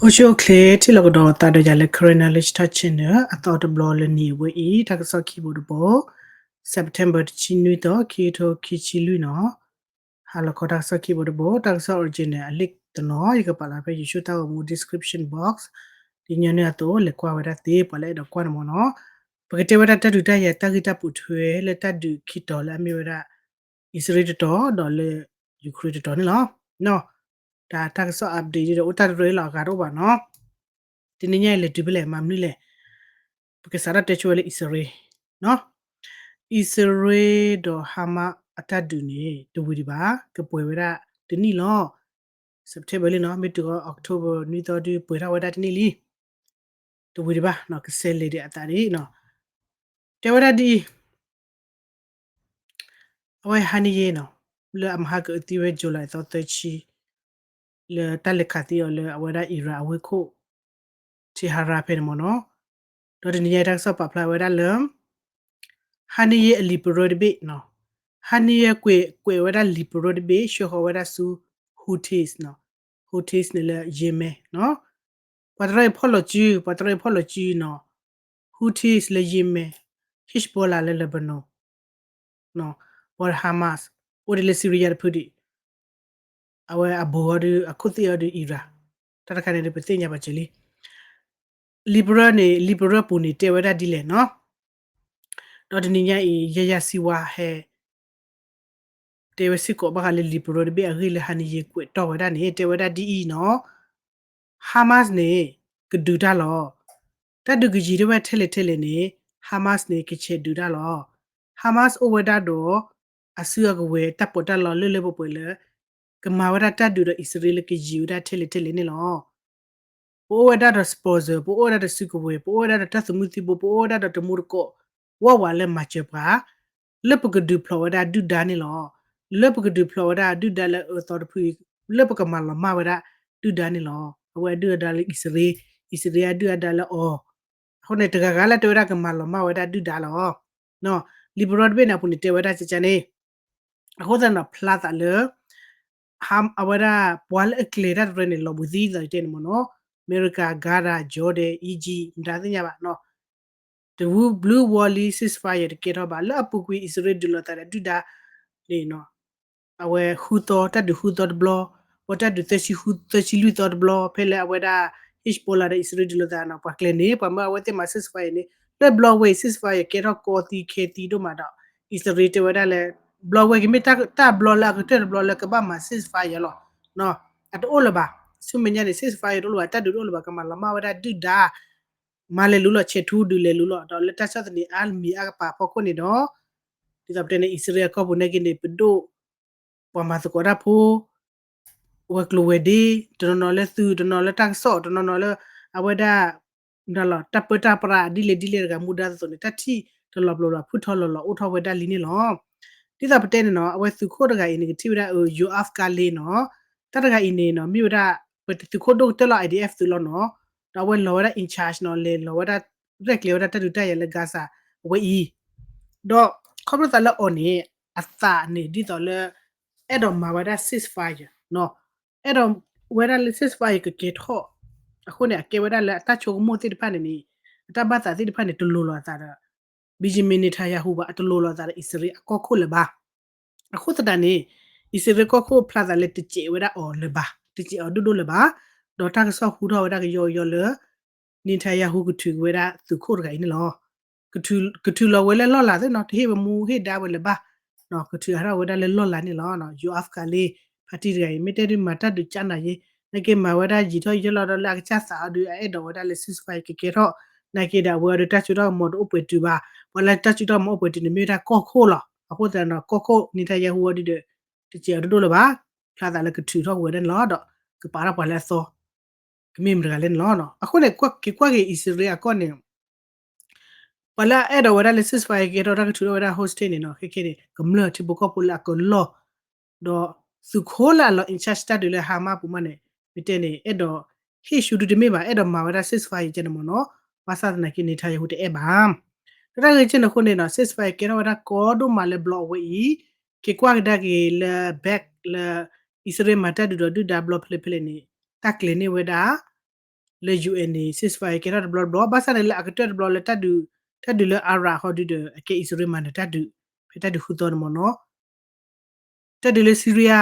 အိၣ်ဆူၣ်အိၣ်ချ့ ထံၣ်လိာ်ကဒီးသးဒီးယၤလၢ Karen Knowledge Talk Channel အသီတဘျီလၢနံၤအဝဲအံၤ တၢ်ကစီၣ်ခံဘိတဘိ, September တဆံနွံသီ ခံကထိခံဆံလွံၢ်နီၤ. ဟါလီၤခီတၢ်ကစီၣ်ခံဘိတဘိ, တၢ်ကစီၣ် original အလံာ်တနီၤ ယကပာ်လီၤဖဲယဆိၣ်တၢ်ဂီၤမူ description box ဒ်ညီနုၢ်အသိး လဲၤကွၢ်ဝဲဒၣ်သ့ ပှၤလၢအဲၣ်ဒိးကွၢ်န့ၣ်မ့ၢ်နီၤ. ပကတဲဝဲဒၣ်တၢ်ဒုးတၢ်ယၤတၢ်ဂ့ၢ်တၢ်ပိာ်ထွဲလၢတၢ်ဒုးခံတီၤလၢအမ့ၢ်ဝဲဒၣ် အံၣ်စရ့လးတတီၤဒီးလၢ ယူၤခရ့ၣ်တတီၤန့ၣ်လီၤ. တၢ် တၢ်ကစီၣ် update ဒီးအိၣ်တၢ်တရၢလီၤ အဂၤတအိၣ်ဘၣ်နီၤ. တနံၤညါအံၤလဲၤတုၤဖဲလဲၣ် မၤမနုၤလဲၣ်. ပကစးထီၣ်တဲဆိဝဲလၢအံၣ်စရ့လး အံၣ်စရ့လးဒီး Hamas အတၢ်ဒုးန့ၣ် တဝံၤဒံးဘၣ် ကပှဲၤဝဲဒၣ်တနံၣ်လီၤ. September လံနီၤ မ့ၢ်တုၤ October နွံသီဒုးပှဲၤထီၣ်ဝဲဒၣ်တနံၣ်လံ. တဝံၤဒံးဘၣ် ကဆဲးလဲၤဒံးအသးဒံးနီၤ. တဲဝဲဒၣ်ဒ်အံၤ အဝဲဟါနံၤယဲနီၤ လၢအမဟါကအုသံဝဲ July သီသၢဆံ လၢတၢ်လဲၤခးသံအီၤလၢအဝဲဒၣ် Iran အဝ့ၢ်ခိၣ် Tehran ဖဲန့ၣ်မ့ၢ်နီၤ. ဒီးတနံၤညါအံၤတၢ်ကစီၣ်ပာ်ဖျါဝဲဒၣ်လၢ ဟါနံၤယဲအလံာ်ပရၢတဘ့ၣ်နီၤ, ဟါနံၤယဲကွဲး ကွဲးဝဲဒၣ်လံာ်ပရၢတဘ့ၣ် ဆှၢဃီၤဝဲဒၣ်ဆူ Houthis နီၤ, Houthis န့ၣ်လၢ Yemen နီၤ. ပှၤတရၢအံၤဖီၣ်လီၤစု ပှၤတရၢအံၤဖီၣ်လီၤစုနီၤ. Houthis လၢ Yemen, Hezbollah လၢ Lebanon ပှၤ Hamas အိၣ်ဒံးလၢ Syria တဖုဒံး, အဝဲအဘူးအီၤဒုး အခိၣ်သ့ၣ်အီၤဒုး Iran, တၢ်တခါန့ၣ်ဒီး ပသ့ၣ်ညါဘၣ်စၢၤလံ. လံာ်ပရၢန့ၣ် လံာ်ပရၢပူၤန့ၣ် တဲဝဲဒၣ်ဒ်လဲၣ်နီၤ. ဒီးတနံၤညါအံၤ ယဲယၤစံဝါဟဲ တဲဝဲစ့ၢ်ကီးဘၣ်ဃးလၢလံာ်ပရၢတဘ့ၣ်အဂ့ၢ်လၢဟါနံၤယဲကွဲးတီၢ်ဝဲဒၣ်န့ၣ် တဲဝဲဒၣ်ဒ်အံၤနီၤ. Hamas န့ၣ် ကဒုးတၢ်လီၤ. တၢ်ဒုးကယံာ်ဒၣ်ဝဲထဲလဲၣ်ထဲလဲၣ်န့ၣ် Hamas န့ၣ် ကဆဲးဒုးတၢ်လီၤ. Hamas အိၣ်ဝဲဒၣ်ဒီး အစုအကဝဲၤတၢ်ပီးတၢ်လီလၢလၢပှဲၤပှဲၤလၢ ကမၤဝဲဒၣ်တၢ်ဒုးဒီးအံၣ်စရ့လးလၢကယံာ်ဝဲဒၣ်ထဲလဲၣ်ထဲလဲၣ်န့ၣ်လီၤ. ပအိၣ်ဝဲဒၣ်ဒီး sponsor, ပအိၣ်ဝဲဒၣ်ဒီးစုကဝဲၤ, ပအိၣ်ဝဲဒၣ်ဒီးတၢ်သမူသံဘိ, ပအိၣ်ဝဲဒၣ်ဒီးတမူတကိး ဝးဝးလၢမၤစၢၤပှၤ လၢပကဒုးဖျိးဝဲဒၣ်ဒုၣ်ဒါန့ၣ်လီၤ. လၢပကဒုးဖျိးဝဲဒၣ်ဒုၣ်ဒါလၢအအၢသီတဖုအံၤ လၢပကမၤလီၤမၢ်ဝဲဒၣ်ဒုၣ်ဒါန့ၣ်လီၤ. အဝဲအဒုၣ်အဒါလၢအံၣ်စရ့လး, အံၣ်စရ့လးအဒုၣ်အဒါလၢအီၤ, အဃိန့ၣ် တဂၤဂၤလၢတဲဝဲဒၣ်ကမၤလီၤမၢ်ဝဲဒၣ်ဒုၣ်ဒါလီၤ. လံာ်ပရၢတဘ့ၣ်န့ၣ်အပူၤန့ၣ် တဲဝဲဒၣ်ကကန့ၣ် အဃိသတးန့ၣ် ဖျါသးလၢ ဟါ အဝဲဒၣ် ပှၤလၢအကျဲၤတၢ်တရၢန့ၣ် လီၤဘှံးသံသီတဲန့ၣ်မ့ၢ်နီၤ, အမဲရကၤ, Qatar, Jordan, Egypt မတၤသ့ၣ်ညါဘၣ်နီၤ, တဝူဘျုးဝီလံ ceasefire တကဲထီၣ်ဘၣ် လၢအပူၤကွံာ်အံၣ်စရ့လးဒုးလိာ်သးဒီးဒုၣ်ဒါန့ၣ်နီၤ, အဝဲဃုသီ တၢ်ဒုးဃုသီတဘျီ, ပှၤတၢ်ဒုးသၢဆံလွံၢ်သီတဘျီ ဖဲလၢအဝဲဒၣ် Hezbollah ဒီးအံၣ်စရ့လးဒုးလိာ်သးနီၤ, ပှၤကျဲၤန့ၣ် ပှၤမၢအဝဲသ့ၣ်မၤ ceasefire န့ၣ် လၢဘျီဝဲအံၤ ceasefire ကဲထီၣ်ကီသံခဲသံဒိၣ်မးဒီး အံၣ်စရ့လးတဲဝဲဒၣ်လၢ ဘျီဝဲကမ့ၢ်တၢ်ဘျီလၢအကတၢၢ်တဘျီလၢကဘၣ်မၤ ceasefire လီၤ. အတအိၣ်လၢၤဘၣ်. ဆူမဲာ်ညါန့ၣ် ceasefire တအိၣ်လၢၤဘၣ်, တၢ်ဒုးတအိၣ်လၢၤဘၣ်, ကမၤလီၤမၢ်ဝဲဒၣ်ဒုၣ်ဒါ, မၤလဲၤလူလီၤ ဆဲးထူဒုးလဲၤလူလီၤ, ဒီးလၢတၢ်ဆီၣ်သနံးအါမံၤအါကပၤဖီခိၣ်န့ၣ်ဒီး ဒ်သိးပတဲန့ၣ် အံၣ်စရ့လးအကီၢ်ပူၤနာ်က့န့ၣ် ပဒိၣ် ပှၤမၤသကိးတၢ်ဖိ ဝဲၤကျိၤဝဲၤဒ့ တနီၤနီၤလၢသုး တနီၤလၢတၢ်ကစီၣ် တနီၤနီၤလၢ အဝဲဒၣ် တၢ်ပၢတၢ်ပြးဒ်လဲၣ်ဒ်လဲၣ်တဂၤမူဒါသသိးန့ၣ် တၢ်ထံၣ်တလီၤပလိာ်ဒီး ဖုၣ်ထီၣ်လီၤလီၤအိၣ်ထီၣ်ဝဲဒၣ်လံန့ၣ်လီၤ. ဒ်သိးပတဲန့ၣ်နီၤ အဝဲသုးခိၣ်တဂၤအံၤန့ၣ် ကထံၣ်ဝဲဒၣ် Yoav Gallant နီၤ, တၢ်တဂၤအံၤန့ၣ်နီၤ မ့ၢ်ဝဲဒၣ် ပသုးခိၣ်ဒိၣ်ကတၢၢ်လီၤ I D F သုးလီၤနီၤ, ဒီးအဝဲလီၤဝဲဒၣ် in charge နီၤ လဲၤလီၤဝဲဒၣ် ရဲၣ်ကျဲၤဝဲဒၣ်တၢ်ဒုးတၢ်ယၤလၢ Gaza အဝဲအံၤ ဒီးခီဖျိသးလၢအီၤန့ၣ် အသးန့ၣ် ဒ်သိးလၢ အဲၣ်ဒိးမၤဝဲဒၣ် ceasefire နီၤ, အဲၣ်ဒိးဝဲဒၣ်လၢ ceasefire ကကဲထီၣ်, အဃိန့ၣ် အကဲဝဲဒၣ်လၢအတၢ်ဆိကမိၣ်သ့ၣ်တဖၣ်န့ၣ်န့ၣ် အတၢ်ဘၣ်သးသ့ၣ်တဖၣ်န့ၣ် တလိၤလီၤအသးဒီး Benjamin Netanyahu ဘၣ် အတလိၤလီၤအသးဒီး အံၣ်စရ့လးအကီၢ်ခိၣ်လၢၤဘၣ်. အဃိသတးန့ၣ် အံၣ်စရ့လးကီၢ်ခိၣ်ဖျါသးလၢတစဲးဝဲဒၣ်အီၤလၢၤဘၣ်, တစဲးအီၤဒိၣ်ဒိၣ်လၢၤဘၣ်, ဒီးတၢ်ကစီၣ်ဟူထီၣ်ဝဲဒၣ်ကယီကယီလၢ Netanyahu ကထုးက့ၤဝဲဒၣ်သုးခိၣ်တဂၤအံၤန့ၣ်လီၤ. ကထုးလီၤဝဲလၢလီၢ်လၤသ့ၣ်နီၤ, တဟ့ၣ်ဝဲမူဟ့ၣ်ဒါဝဲလၢၤဘၣ်, ကထုးအါထီၣ်ဝဲဒၣ်လၢလီၢ်လၤန့ၣ်လီၤ. Yoav Gallant party တဂၤအံၤ မ့ၢ်တဲဒုးမၤတၢ်ဒုးကၢ်နၤယ့, နာ်က့မၤဝဲဒၣ်ယံာ်ထီၣ်ယဲၢ်လီၤဒီးလၢအကစၢ်သးအီၤဒုး အအဲၣ်ဒိးဝဲဒၣ်လၢ ceasefire ကကဲထီၣ်, နာ်က့ဒီးအဝဲအီၤဒုးတၢ်စိတၢ်ကမီၤတအိၣ်ပှဲၤတုၤဘၣ်, ပှၤလၢတၢ်စိတၢ်ကမီၤအိၣ်ပှဲၤတုၤန့ၣ်မ့ၢ်ဝဲဒၣ်ကီၢ်ခိၣ်လီၤ. အဃိသတးဒီး ကီၢ်ခိၣ် Netanyahu အီၤဒုးဒီး တစဲးအီၤဒိၣ်ဒိၣ်လၢၤဘၣ်, ဖျါသးလၢကထုးထီၣ်ဝဲဒၣ်န့ၣ်လီၤ. ဒီးကပာ်ထီၣ်ပှၤလၢအသီ ကမ့ၢ်မတၤတဂၤလဲၣ်န့ၣ်လီၤ. အဃိန့ၣ် က့ၤကွၢ်က့ၤအံၣ်စရ့လးအကီၢ်န့ၣ် ပှၤလၢအအဲၣ်ဒိးဝဲဒၣ်လၢ ceasefire ကကဲထီၣ်တၢ်ကထုးထီၣ်ဝဲဒၣ် hostage န့ၣ်နီၤ, ခဲခဲန့ၣ် ကမျၢၢ်ထံဖိကီၢ်ဖိလၢအကလီၢ်, ဒီးသုးခိၣ်လၢအလီၤ in charge တၢ်ဒုးလၢ Hamas ပူၤမးန့ၣ် မ့ၢ်တဲန့ၣ် အဲၣ်ဒိးဟ့ၣ်ဆူၣ်ဒုးတမ့ၢ်ဘၣ်, အဲၣ်ဒိးမၤဝဲဒၣ် ceasefire ကန့ၣ်မ့ၢ်နီၤ, ဘၣ်ဆၣ်သနာ်က့ Netanyahu တအဲၣ်ဘၣ်. ဒီးတၢ်ဂ့ၢ်ကဲန့ၣ်အဃိန့ၣ်နီၤ ceasefire ကဲထီၣ်ဝဲဒၣ်ကီဒိၣ်မးလၢဘျီအဝဲအံၤ, က့ၤကွၢ်ကဒါက့ၤလၢ back လၢ အံၣ်စရ့လးမၤတၢ်ဒုးဒီးဒုၣ်ဒါဘျီဖဲလဲၣ်ဖဲလဲၣ်န့ၣ် တၢ်ကျဲၤန့ၢ်ဝဲဒၣ် လၢ ယူဢၣ်န့ၣ် ceasefire ကဲထီၣ်တဘျီတဘျီ ဘၣ်ဆၣ်န့ၣ်လၢအကတၢၢ်တဘျီလၢတၢ်ဒုး တၢ်ဒုးလၢ Iraq ဟီဒုဒီး အကဲအံၣ်စရ့လးမၤနၢၤတၢ်ဒုး ဖဲတၢ်ဒုးဃုသီန့ၣ်မ့ၢ်နီၤ တၢ်ဒုးလၢ Syria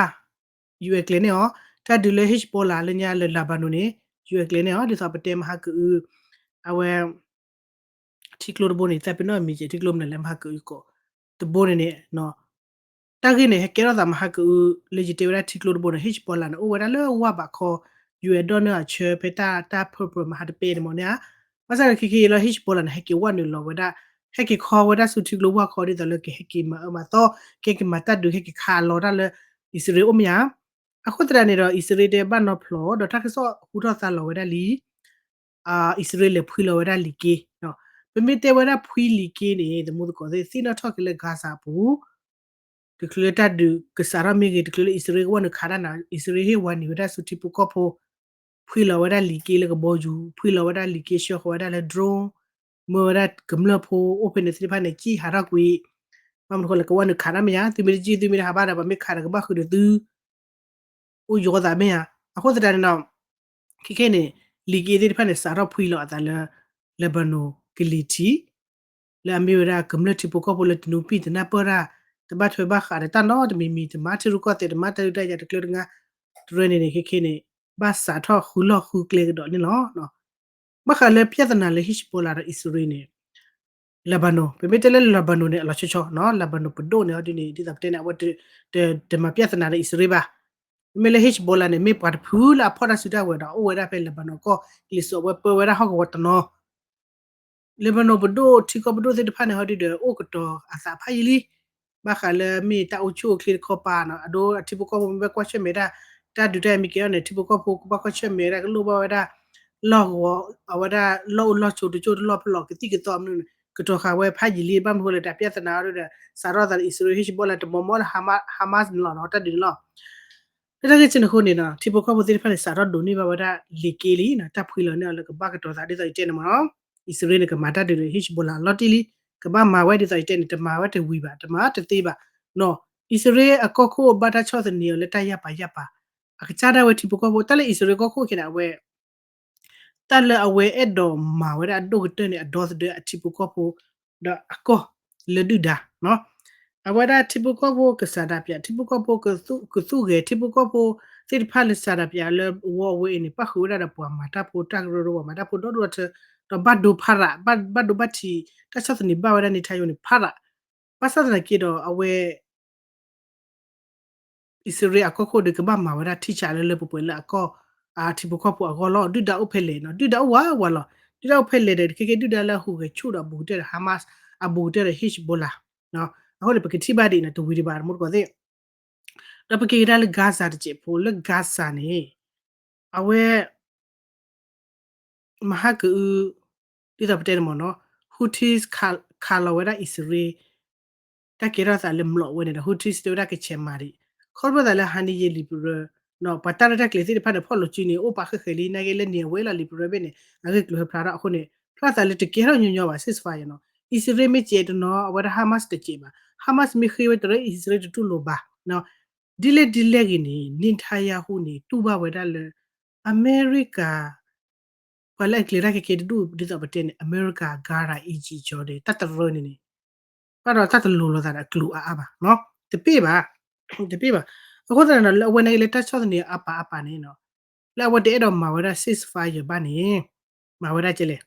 ယူၢ်အဲၣ်ကျဲၤန့ၢ်အီၤ တၢ်ဒုးလၢ Hezbollah လၢညါလၢ Lebanon န့ၣ် ယူၢ်အဲၣ်ကျဲၤန့ၢ်အီၤ ဒ်သိးပတဲမဟါကအု အဝဲ ထံကျိတဘိန့ၣ် သးပ့ၤနီၣ်မံၤကဲထံကျိမနုၤလဲၣ် မဟါကအုကီး တဘိန့ၣ်န့ၣ် တၢ်ဂ့ၢ်န့ၣ် ဟဲကဲထီၣ်သးမဟါကအု လၢယတဲဝဲဒၣ်ထံကျိတဘိန့ၣ် Hezbollah န့ၣ် အိၣ်ဝဲဒၣ်လၢဝၢ်ဘးခီ ယူၢ်အဲၣ်ဒီၣ်နၢ်အဆၢ ဖဲတၢ် တၢ် purpose မဟါတပဲန့ၣ်မ့ၢ်န့ၣ်ဧါ ဘၣ်ဆၣ်ဒီးခဲကနံၣ်အံၤလီၤ Hezbollah န့ၣ် ဟဲက့ၤဝဲနုာ်လီၤဝဲဒၣ် ဟဲက့ၤခီဝဲဒၣ်ဆူထံကျိဝၢ်ခီ ဒ်သိးလၢကဟဲက့ၤမၤအၢမၤသီ ကဟဲက့ၤမၤတၢ်ဒုး ဟဲက့ၤခးလီၤတၢ်လၢ အံၣ်စရ့လးအိၣ်မ့ၢ်ဧါ အဃိသတးန့ၣ်ဒီး အံၣ်စရ့လးတဲဘၣ်နီဖျိး ဒီးတၢ်ကစီၣ်ဟူထီၣ်သါလီၤဝဲဒၣ်လံ အံၣ်စရ့လးလဲၤဖှံလီၤဝဲဒၣ်လံာ်က့ ပမ့ၢ်တဲဝဲဒၣ်ဖှံလံာ်က့န့ၣ် သမူသကိးသ့ၣ် သ့ၣ်နီၣ်ထီၣ်က့ၤလၢ Gaza ပူၤ တချုးလၢတၢ်ဒုးကစးထီၣ်မ့ၢ်ဂ့ၤ တချုးလၢအံၣ်စရ့လးကဝဲနုာ်ခးတၢ်နၤ အံၣ်စရ့လးဟ့ၣ်ဝဲနုာ်ဝဲဒၣ်ဆူထံဖိကီၢ်ဖိ ဖှံလီၤဝဲဒၣ်လံာ်က့လၢကဘီယူၤ ဖှံလီၤဝဲဒၣ်လံာ်က့ဆှၢဃီၤဝဲဒၣ်လၢ drone မၢဝဲဒၣ်ကမျၢၢ်ဖိအိၣ်ဖဲန့ၣ်သ့ၣ်တဖၣ်န့ၣ် ကံၣ်ဟးထီၣ်ကွံာ် ဘၣ်မနုၤဃိလဲၣ် ကဝဲနုာ်ခးတၢ်မ့ၢ်ဧါ သုမ့ၢ်တကံၣ် သုမ့ၢ်တဟးဘၣ်ဒီး ပှၤမ့ၢ်ခးဒီးကဘၣ်ဃုာ်ဒီးသု အိၣ်ယီၤသးမ့ၢ်ဧါ အဃိသတးန့ၣ်ဒီး ခဲခဲန့ၣ် လံာ်က့သ့ၣ်တဖၣ်န့ၣ် စးထီၣ်ဖှံလီၤအသးလၢ Lebanon ကလံၤထံး လၢအမ့ၢ်ဝဲဒၣ်ကမျၢၢ်ထံဖိကီၢ်ဖိလၢတနူပံၢ်တနၢ်ပၢၢ်တၢ် တဘၣ်ထွဲဘၣ်ဃးဒီးတၢ်နီတမံၤမံၤ တမၤထံရူၢ်ကီၢ်သဲး တမၤတၢ်ဒုးတၢ်ယၤတကျၢၤတငါ တရၢန့ၣ်န့ၣ် ခဲခဲန့ၣ် ဘၣ်စးထီၣ်ဃုလီၢ်ဃုကျဲကဒီးန့ၣ်လီၤ. ဘၣ်ဃးလၢ ပြဿနာ လၢ Hezbollah ဒီးအံၣ်စရ့လးန့ၣ် Lebanon ပမ့ၢ်တဲလၢ Lebanon န့ၣ် အလီၤဆီဆီ Lebanon ပဒိၣ်န့ၣ် အီၤဒ်န့ၣ် ဒ်သိးပတဲန့ၣ် အဝဲ တမၤ ပြဿနာ ဒီးအံၣ်စရ့လးဘၣ်. မ့မ့ၢ်လၢ Hezbollah န့ၣ် မ့ၢ်ပှၤတဖုလၢအဖီၣ်တၢ်စုတၢ်ဝဲၤဒီး အိၣ်ဝဲဒၣ်ဖဲ Lebanon ကီၢ်ကလံၤစိး အဝဲပၢဝဲဒၣ်ဟီၣ်ကဝီၤတနီၤ Lebanon ပဒိၣ် ထံကီၢ်ပဒိၣ်သ့ၣ်တဖၣ်န့ၣ် ဟီဒုဒီး အိၣ်ကတီၤအသးဖးယံာ်လံ. ဘၣ်ဃးလၢမ့ၢ်တၢ်အိၣ်ဆူၣ်အိၣ်ချ့တခီပၤနီၤ အဒိ အထံဖိကီၢ်ဖိမ့ၢ်ဘၣ်ကွၢ်ဆၢၣ်မဲာ်ဒၣ် တၢ်ဒုးတၢ်အံၤမ့ၢ်ကဲထီၣ်န့ၣ် ထံဖိကီၢ်ဖိကဘၣ်ကွၢ်ဆၢၣ်မဲာ်ဒၣ် ကလိၣ်ဘၣ်ဝဲဒၣ် လီၢ်ကဝီၤ အဝဲဒၣ်လီၢ်အိၣ်လီၢ်ဆိးတစိၢ်တလီၢ်ဖဲလဲၣ် ကသံၣ်ကသီမနုၤန့ၣ် ကတီၤဃာ်ဝဲဖးယံာ်လံ. ဘၣ်မနုၤဃိလဲၣ် တၢ် ပြဿနာ ဟီဒုဒီး စးထီၣ်သးလၢအံၣ်စရ့လး Hezbollah တမီၤမီၢ်လၢ Hamas န့ၣ်လီၤနီၤ တၢ်ဒုးန့ၣ်လီၤ. လၢတၢ်ဂ့ၢ်ဆ့ၣ်န့ၣ်အဃိန့ၣ်နီၤ ထံဖိကီၢ်ဖိသ့ၣ်တဖၣ်န့ၣ် စးထီၣ်ဒိးန့ၢ်ဘၣ်ဝဲဒၣ်လံာ်က့လံနီၤ တၢ်ဖှံလီၤန့ၢ်အီၤလၢကဘၣ်ကတီၤသးဒ်သိးယတဲန့ၣ်မ့ၢ်နီၤ အံၣ်စရ့လးန့ၣ် ကမၤတၢ်ဒုးဒီး Hezbollah လီၤတံၢ်လံ ကဘၣ်မၤဝဲဒ်သိးယတဲန့ၣ် တမၤဝဲတဝံၤဘၣ် တမၤတသ့ဘၣ်နီၤ အံၣ်စရ့လးအကီၢ်ခိၣ်ဘၣ်တၢ်ဆီၣ်သနံးအီၤလၢတၢ်ယၢ်ပၤယၢ်ပၤ အကစၢ်ဒၣ်ဝဲထံဖိကီၢ်ဖိ တၢ်လၢအံၣ်စရ့လးကီၢ်ခိၣ်ခဲန့ၣ် အဝဲ တၢ်လၢအဝဲအဲၣ်ဒိးမၤဝဲဒၣ်အဒိၣ်ကတၢၢ်န့ၣ် အဒီသဒၢအထံဖိကီၢ်ဖိ ဒီးအကီၢ်လၢဒုၣ်ဒါ အဝဲဒၣ်ထံဖိကီၢ်ဖိကစးဒးပၠး ထံဖိကီၢ်ဖိကသူၣ်ဂဲၤ ထံဖိကီၢ်ဖိသ့ၣ်တဖၣ်လၢစးဒးပၠးလၢဝီအဝဲအံၤန့ၣ် ပၣ်ဃုာ်ဝဲဒၣ်ဒီးပှၤမၤတၢ်ဖိတၢ်ကရၢကရိ ပှၤမၤတၢ်ဖိဒီဒူၣ်ဒီထၢ ဒီးဘၣ်ဒိဖးရး ဘၣ်ဒိဘၣ်ထံး တၢ်ဆီၣ်သနံးဘၣ်ဝဲဒၣ်န့ၣ် ထါယိန့ၣ် ဖးရး ဘၣ်ဆၣ်သနာ်က့ဒီးအဝဲ အံၣ်စရ့လးအကီၢ်ခိၣ်ဒီးကဘၣ်မၤဝဲဒၣ်ထံဆးလၢလၢပှဲၤပှဲၤလၢအကီၢ် အထံဖိကီၢ်ဖိအဂီၢ်လီၤ. ဒုၣ်ဒါအိၣ်ဖဲလဲၣ်နီၤ ဒုၣ်ဒါအိၣ်ဝးဝးလီၤ. ဒုၣ်ဒါအိၣ်ဖဲလဲၣ်ဒီး ခဲကဲဒုၣ်ဒါလၢအဟူးဂဲၤဆူၣ်ဒီးအဘူးကတၢၢ်ဒီး Hamas အဘူးကတၢၢ်ဒီး Hezbollah အဃိန့ၣ် ပကထံၣ်ဘၣ်ဒ်အံၤနီၤ တဝံၤဒံးဘၣ် တမူတကိးသ့ၣ် ဒီးပက့ၤကဒါလၢ Gaza တစဲးဖိ လၢ Gaza န့ၣ် အဝဲ မဟါကအု ဒ်သိးပတဲန့ၣ်မ့ၢ်နီၤ Houthis ခးလီၤဝဲဒၣ်အံၣ်စရ့လး တၢ်ကဲထီၣ်သးလၢမျိာ်ဝဲန့ၣ်ဒီး Houthis တဲဝဲဒၣ်ကဆဲးမၤဒံး ခီဖျိသးလၢဟါန့ၣ်ယဲလံာ်ပရၢ ပှၤတၢ်ရဲၣ်တၢ်ကျဲၤသ့ၣ်တဖၣ်န့ၣ် ဖီၣ်လိာ်စုန့ၣ် အိၣ်ပာ်ဃဲၣ်ဃဲၣ်လံ နာ်က့လၢန့ၣ်အဝဲလီၤလံာ်ပရၢဘ့ၣ်န့ၣ် အဂ့ၢ်ကျိၤဟဲဖျါထီၣ်အဃိန့ၣ် ဖျါသးလၢတကဲထီၣ်ညီညီဘၣ် ceasefire နီၤ အံၣ်စရ့လးမ့ၢ်စဲးတနီၤ အဝဲဒၣ် Hamas တစဲးဘၣ် Hamas မ့ၢ်ဃ့ဝဲတရၢ အံၣ်စရ့လးတတူၢ်လိာ်ဘၣ် ဒ်လဲၣ်ဒ်လဲၣ်ဂ့ၤန့ၣ် Netanyahu န့ၣ် တူၢ်ဘၣ်ဝဲဒၣ်လၢ အမဲရကၤ ပှၤလၢအကျဲၤတၢ်ခဲကဲတဒူၣ် ဒ်သိးပတဲန့ၣ် အမဲရကၤ Qatar, Egypt ကၠီဒီး တၢ်တရၢန့ၣ်န့ၣ် ဘၣ်ဒီးတၢ်တလိၤလိာ်သးဒီးအကျိၤအါအါဘၣ် တပ့ၢ်ဘၣ် တပ့ၢ်ဘၣ် အဃိသတးန့ၣ်ဒီး လၢအဝဲန့ၣ်လၢတၢ်ဆီၣ်သနံးအါပာ်အါပာ်န့ၣ် လၢအဝဲတအဲၣ်ဒိးမၤဝဲဒၣ် ceasefire ဘၣ်န့ၣ် မၤဝဲဒၣ်ကဲလဲၣ်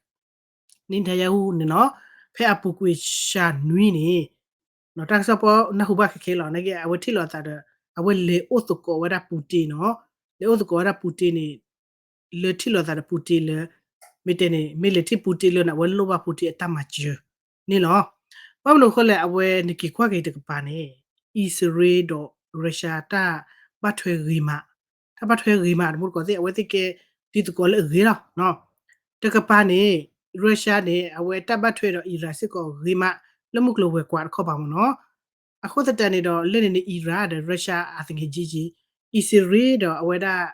Netanyahu န့ၣ်နီၤ ဖဲအပူၤကွံာ်စှၤနွံန့ၣ် တၢ်ကစီၣ်ပီနၢ်ဟူဘၣ်ခဲခဲလီၤ နာ်က့ အဝဲထံၣ်လိာ်သးဒီး အဝဲလဲၤအိၣ်သကိးဝဲဒၣ် Putin နီၤ လဲၤအိၣ်သကိးဝဲဒၣ် Putin န့ၣ် လၢထံၣ်လိာ်သးဒီး Putin လၢ မ့ၢ်တဲန့ၣ် မ့ၢ်လဲၤထံၣ် Putin လၢန့ၣ် အဝဲလိၣ်ဘၣ် Putin အတၢ်မၤစၢၤန့ၣ်လီၤ. ဘၣ်မနုၤအဃိလဲၣ် အဝဲနက့ၤကွၢ်က့ၤတကပၤန့ၣ် အံၣ်စရ့လးဒီး Russia တၢ်ဘၣ်ထွဲဂ့ၤမး တၢ်ဘၣ်ထွဲဂ့ၤမး တမူတကိးသ့ၣ် အဝဲသ့ၣ်ကဲဒ်သကိးလၢအဂ့ၤလီၤ. တကပၤန့ၣ် Russia န့ၣ် အဝဲတၢ်ဘၣ်ထွဲဒီး Iran စ့ၢ်ကီးဂ့ၤမး လၢမုၢ်ကျိၤဝဲၤကွာ်တခီပၤမ့ၢ်နီၤ. အဃိသတးန့ၣ်ဒီး လၢန့ၣ်န့ၣ် Iran ဒီး Russia အသငဲးက့က့ အံၣ်စရ့လးဒီးအဝဲဒၣ်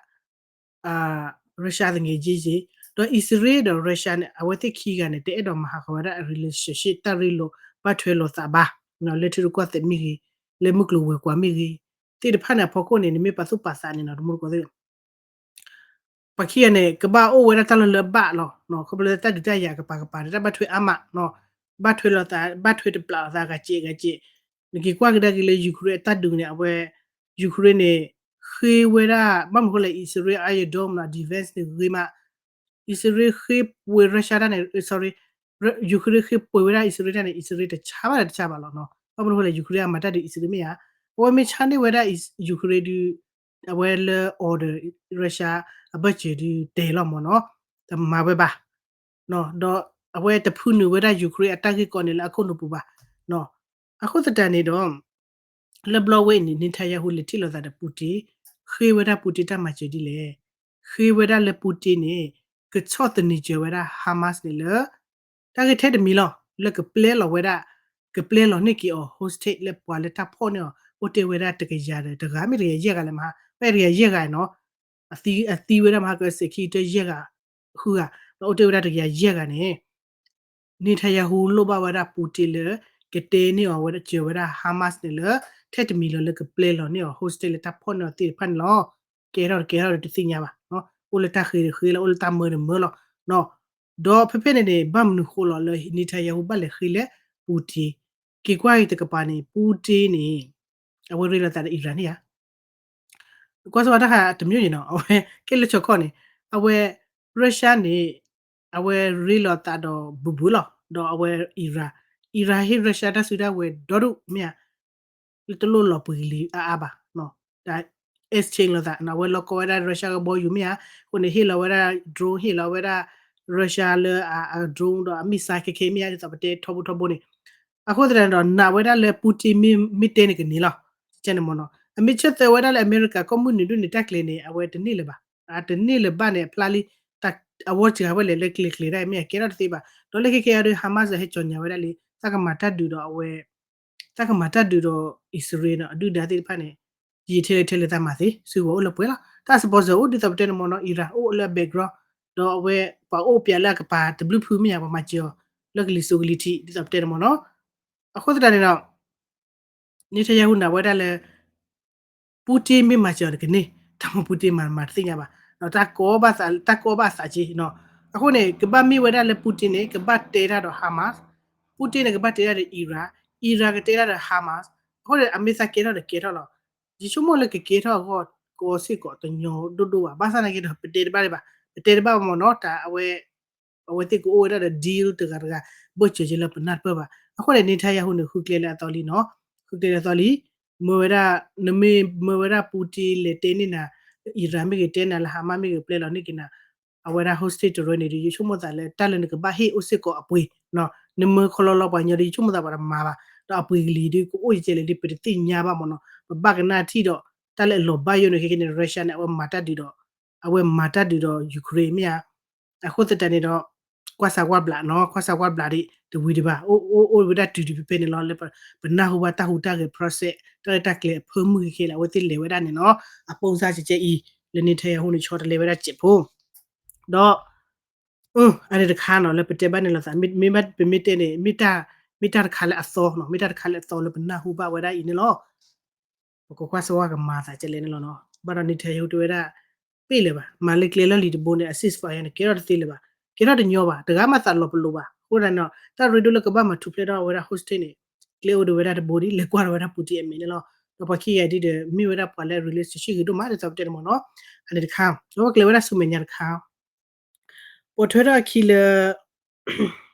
Russia သငဲးက့က့ ဒီးအံၣ်စရ့လးဒီး Russia န့ၣ် အဝဲသ့ၣ်ခံဂၤန့ၣ် တအဲၣ်ဒိးမၤဟးဂီၤဝဲဒၣ်အ relationship တၢ်ရ့လိာ်ဘၣ်ထွဲလိာ်သးဘၣ် လၢထံရူၢ်ကီၢ်သဲးမ့ၢ်ဂ့ၤ လၢမုၢ်ကျိၤဝဲၤကွာ်မ့ၢ်ဂ့ၤ သ့ၣ်တဖၣ်န့ၣ်အဖီခိၣ်န့ၣ် နမ့ၢ်ပာ်သူၣ်ပာ်သးန့ၣ်နီၤ တမူတကိးသ့ၣ် ပှၤခံဂၤန့ၣ် ကဘၣ်အိၣ်ဝဲဒၣ်တၢ်လီၢ်လၢဘၣ်လီၤ. ခီဖျိလၢတၢ်ဒုးတၢ်ယၤကပၤကပၤန့ၣ် တၢ်ဘၣ်ထွဲအါမး, ဘၣ်ထွဲလိာ်သး ဘၣ်ထွဲတပျးလိာ်သးဂၤစဲးဂၤစဲး. နက့ၤကွၢ်ကဒါက့ၤလၢ Ukraine အတၢ်ဒုးန့ၣ် အဝဲ Ukraine န့ၣ် ဃ့ဝဲဒၣ် ဘၣ်မနုၤဃိလဲၣ် အံၣ်စရ့လးအ Iron Dome နီၤ defense န့ၣ်ဂ့ၤမး, အံၣ်စရ့လးဃ့ပှ့ၤ Russia တၢ်န့ၣ် sorry, Ukraine ဃ့ပှ့ၤဝဲဒၣ်အံၣ်စရ့လးတၢ်န့ၣ် အံၣ်စရ့လးတဆါဘၣ်ဒီးတဆါဘၣ်လီၤ. ဘၣ်မနုၤဃိလဲၣ် Ukraine အမၤတၢ်ဒုးအံၣ်စရ့လးမ့ၢ်ဧါ, အဝဲမ့ၢ်ဆါန့ၢ်ဝဲဒၣ် Ukraine ဒုး အဝဲလၢ order Russia အဘၢၣ်စၢၤဒုးတဲလီၤမ့ၢ်နီၤ, တမၤဝဲဘၣ်, ဒီးအဝဲတဖုနုာ်ဝဲဒၣ် Ukraine အတၢ်ဂ့ၢ်ကီန့ၣ်လၢအခိၣ်နူာ်ပူၤဘၣ်. အဃိသတးန့ၣ်ဒီး လၢဘျီဝဲအံၤန့ၣ် Netanyahu လဲၤထံၣ်လိာ်သးဒီး Putin, ဃ့ဝဲဒၣ် Putin တၢ်မၤစၢၤဒ်လဲၣ်. ဃ့ဝဲဒၣ်လၢ Putin န့ၣ် ကဆီၣ်သနံးစၢၤဝဲဒၣ် Hamas န့ၣ်လၢ တၢ်ဂ့ၢ်ထဲတမံၤလီၤ လၢကပျဲလီၤဝဲဒၣ်, ကပျဲလီၤန့ၢ်က့ၤအီၤ hostage လၢပှၤလၢတၢ်ဖီၣ်န့ၢ်အီၤ အိၣ်တ့ၢ်ဝဲဒၣ်တကယၤဒီးတဂၤ မ့ၢ်တကယၤယဲၢ်ဂၤလဲၣ်မဟါ, မ့ၢ်တကယၤယဲၢ်ဂၤနီၤ, အသံဝဲဒၣ်မဟါက စဲးခံကတၢၢ်ယဲၢ်ဂၤ, ဃုဂၤ, ဒီးအိၣ်တ့ၢ်ဝဲဒၣ်တကယၤယဲၢ်ဂၤန့ၣ် Netanyahu လိၣ်ဘၣ်ဝဲဒၣ် Putin လၢ ကတဲန့ၢ်အီၤဝဲဒၣ် စၢၤဝဲဒၣ် Hamas န့ၣ်လၢ ထဲတမံၤလီၤလၢကပျဲလီၤန့ၢ်အီၤ hostage လၢတၢ်ဖီၣ်န့ၢ်အီၤသ့ၣ်တဖၣ်န့ၣ်လီၤ. ကဲထီၣ်တကဲထီၣ်ဒီးတသ့ၣ်ညါဘၣ်, အိၣ်လၢတၢ်ဃ့ဒီးဃ့လီၤ အိၣ်လၢတၢ်မၢဒီးမၢလီၤ. ဒီးဖဲဖဲန့ၣ်န့ၣ် ဘၣ်မနုၤဃိလီၤလၢ Netanyahu ဘၣ်လဲၤဃ့လၢ Putin, က့ၤကွၢ်အံၤတကပၤန့ၣ် Putin န့ၣ် အဝဲရ့လိာ်သးဒီး Iran န့ၣ်ဧါ ကွၢ်စ့ၢ်ကီးတၢ်ဃးတမျိုးန့ၣ်နီၤ, အဝဲကဲလၢဆီခီၣ်န့ၣ်, အဝဲ Russia န့ၣ် အဝဲရ့လိာ်သးဒီးဘူးဘူးလီၤ, ဒီးအဝဲ Iran, Iran ဟ့ၣ် Russia တၢ်စုတၢ်ဝဲၤဒီဒူၣ်မ့ၢ်ဧါ, လၢတလိၣ်လီၤပှ့ၤကလံၤအါအါဘၣ်, တၢ် exchange လိာ်သး, အဝဲလီၤကီဝဲဒၣ် Russia ကဘီယူၤမ့ၢ်ဧါ, အဃိန့ၣ် ဟ့ၣ်လီၤဝဲဒၣ် drone ဟ့ၣ်လီၤဝဲဒၣ် Russia လၢအ drone ဒီးအ missile ခဲခဲမ့ၢ်ဧါ, ဒ်သိးပတဲထီဘိထီဘိန့ၣ် အဃိသတးန့ၣ်ဒီး နာ်ဝဲဒၣ်လၢ Putin မ့ၢ်တဲန့ၣ်ကန့ၢ်လီၤ, ကန့ၣ်မ့ၢ်နီၤ, အမ့ၢ်ဆၢသၢဝဲဒၣ်လၢအမဲရကၤ ကီၢ်မုၢ်နုာ်ဒုၣ်န့ၣ် တၢ်ကျဲၤန့ၣ် အဝဲတန့ၢ်လၢၤဘၣ်, တန့ၢ်လၢၤဘၣ်န့ၣ် အဖျါလံ, အဝဲစှၤဝဲလဲၣ်လၢကျဲၤကျဲၤဒၣ်မ့ၢ်အကဲထီၣ်တသ့ဘၣ်, ဒီးလၢခဲခဲအံၤဒီး Hamas ဟဲကၠီၤညါဝ�ဒၣ်လံ, တၢ်ကမၤတၢ်ဒုးဒီးအဝဲ, တၢ်ကမၤတၢ်ဒုးဒီး အံၣ်စရ့လး နီၤ အဒုၣ်ဒါသ့ၣ်တဖၣ်န့ၣ်, ယံာ်ထဲလဲၣ်ထဲလဲၣ်သးမၤသ့, စုကဝဲၤအိၣ်လၢပှဲၤလီၤ, တၢ် sponsor အိၣ်ဒ်သိးပတဲန့ၣ်မ့ၢ်နီၤ, Iran အိၣ်လၢအ background, ဒီးအဝဲပှၤအိၣ်ပျဲလၢအကပၤတဘျုးဖုမ့ၢ်ဧါ, ပှၤမၤစၢၤအီၤ လၢကလံၤစိးကလံၤထံး ဒ်သိးပတဲန့ၣ်မ့ၢ်နီၤ, အဃိသတးန့ၣ်ဒီး Netanyahu နာ်ဝဲဒၣ်လၢ Putin မ့ၢ်မၤစၢၤအီၤန့ၣ်ကန့ၢ်, တၢ်မ့ၢ် Putin မၤမၤတသ့ၣ်ညါဘၣ်, တၢ်ကီဘၣ်သး, တၢ်ကီဘၣ်အသးက့နီၤ, အဃိန့ၣ် ကဘၣ်မ့ၢ်ဝဲဒၣ်လၢ Putin န့ၣ် ကဘၣ်တဲတၢ်ဒီး Hamas, Putin န့ၣ် ကဘၣ်တဲတၢ်ဒီး Iran, Iran ကတဲတၢ်ဒီး Hamas, အဃိန့ၣ် အမ့ၢ်သးကဲထီၣ်ဒီးကဲထီၣ်လီၤ, ယဆိကမိၣ်လၢကကဲထီၣ်အဂီၢ် ကီစ့ၢ်ကီးတညီဒိၣ်ဒိၣ်ဘၣ်, ဘၣ်ဆၣ်သနာ်က့ဒီး ပတဲတဘၣ်ဒံးဘၣ်, ပတဲတဘၣ်မ့ၢ်နီၤ, တၢ်အဝဲ အဝဲသ့ၣ်ကအိၣ်ဝဲဒၣ်ဒီး deal တဂၤတဂၤ ဘၢၣ်စၢၤက့ၤလၢပနၢ်တပၢၢ်ဘၣ်, အဃိန့ၣ် Netanyahu န့ၣ် ဃုကျဲလၢအသီလံနီၤ, ဃုကျဲလၢအသီလံ, မ့ၢ်ဝဲဒၣ်, နမ့ၢ်မ့ၢ်ဝဲဒၣ် Putin လဲၤတဲန့ၢ်နၤ, Iran မ့ၢ်ဂ့ၤ တဲနၤလၢ Hamas မ့ၢ်ဂ့ၤ ပျဲလီၤန့ၢ်က့ၤနၤ အဝဲဒၣ် hostage တရၢန့ၣ်ဒီး ယဆိကမိၣ်သးလၢတၢ်လၢနကဘၣ်ဟ့ၣ်အိၣ်စ့ၢ်ကီးအပှ့ၤ, နမ့ၢ်ခီလီလီပှၤညီဒီး ယဆိကမိၣ်သးပှၤတမၤဘၣ်, ဒီးအပှ့ၤကလံၤဒုး ကအိၣ်ယကဲလဲၣ်ဒုး ပတသ့ၣ်ညါဘၣ်မ့ၢ်နီၤ, ပဘၣ်ကနၣ်ထံၣ်ဒီး တၢ်လၢအလီၤဘၣ်ယိၣ်န့ၣ် ခဲကနံၣ် Russia န့ၣ် အဝဲမၤတၢ်ဒုးဒီး, အဝဲမၤတၢ်ဒုးဒီး Ukraine မ့ၢ်ဧါ, အဃိသတးန့ၣ်ဒီး ကွၢ်စၢ်ကွၢ်ဘျးနီၤ, ကွၢ်စၢ်ကွၢ်ဘျးဒံး တဝံၤဒံးဘၣ်, အိၣ်အိၣ်အိၣ်ဝဲဒၣ်တုၤဒံးဖဲဖဲန့ၣ်လီၤ, လၢပနၢ်ဟူဘၣ်တၢ်ဟူးတၢ်ဂဲၤ process တၢ်ရဲၣ်တၢ်ကျဲၤအဖၢမုၢ်ခဲခဲလၢာ် အဝဲသ့ၣ်လဲၤဝဲဒၣ်န့ၣ်နီၤ, အပိစၢ်ကဲကဲအံၤ, လၢ Netanyahu န့ၣ် ဆီတလဲဝဲဒၣ်စဲးဖိ, ဒီး အန့ၣ်တခါနီၤ လၢပတဲဘၣ်န့ၣ်လိာ်သး မ့ၢ်ဘၣ်ပမ့ၢ်တဲန့ၣ် မ့ၢ်တၢ်တခါလၢအသီနီၤ, မ့ၢ်တၢ်တခါလၢအသီလၢပနၢ်ဟူဘၣ်ဝဲဒၣ်အံၤန့ၣ်လီၤ. ပကကွၢ်စၢ်ဝဲကမၤသးကဲလဲၣ်န့ၣ်လီၤနီၤ, ဘၣ်ဒီး Netanyahu တဲဝဲဒၣ် ပ့ၢ်လၢၤဘၣ်, မၤလၢကျဲလၢလံာ်တဘိန့ၣ် အ ceasefire န့ၣ် ကဲထီၣ်တသ့လၢၤဘၣ်, ကဲထီၣ်တညီဘၣ်, တဂၤမးသးလီၤပလိာ်ဘၣ်, အဃိသတးန့ၣ် တၢ်ရ့ဒိၣ်လၢကဘၣ်မၤထူၣ်ဖျဲးထီၣ်ဝဲဒၣ် hostage န့ၣ် ကျဲအိၣ်ဒီးဝဲဒၣ်တဘိဒံး လဲၤကွၢ်ဒီးဝဲဒၣ် Putin အမဲာ်န့ၣ်လီၤ. ဒီးပှၤခံဂၤဒ်ဒီး မ့ၢ်ဝဲဒၣ်ပှၤလၢအ relationship ဂ့ၤဒိၣ်မး ဒ်သိးပတဲန့ၣ်မ့ၢ်နီၤ, အန့ၣ်တခါ ဒီးပကျဲၤဝဲဒၣ်ဆူမဲာ်ညါတခါ ပိာ်ထွဲထီၣ်အခံလၢ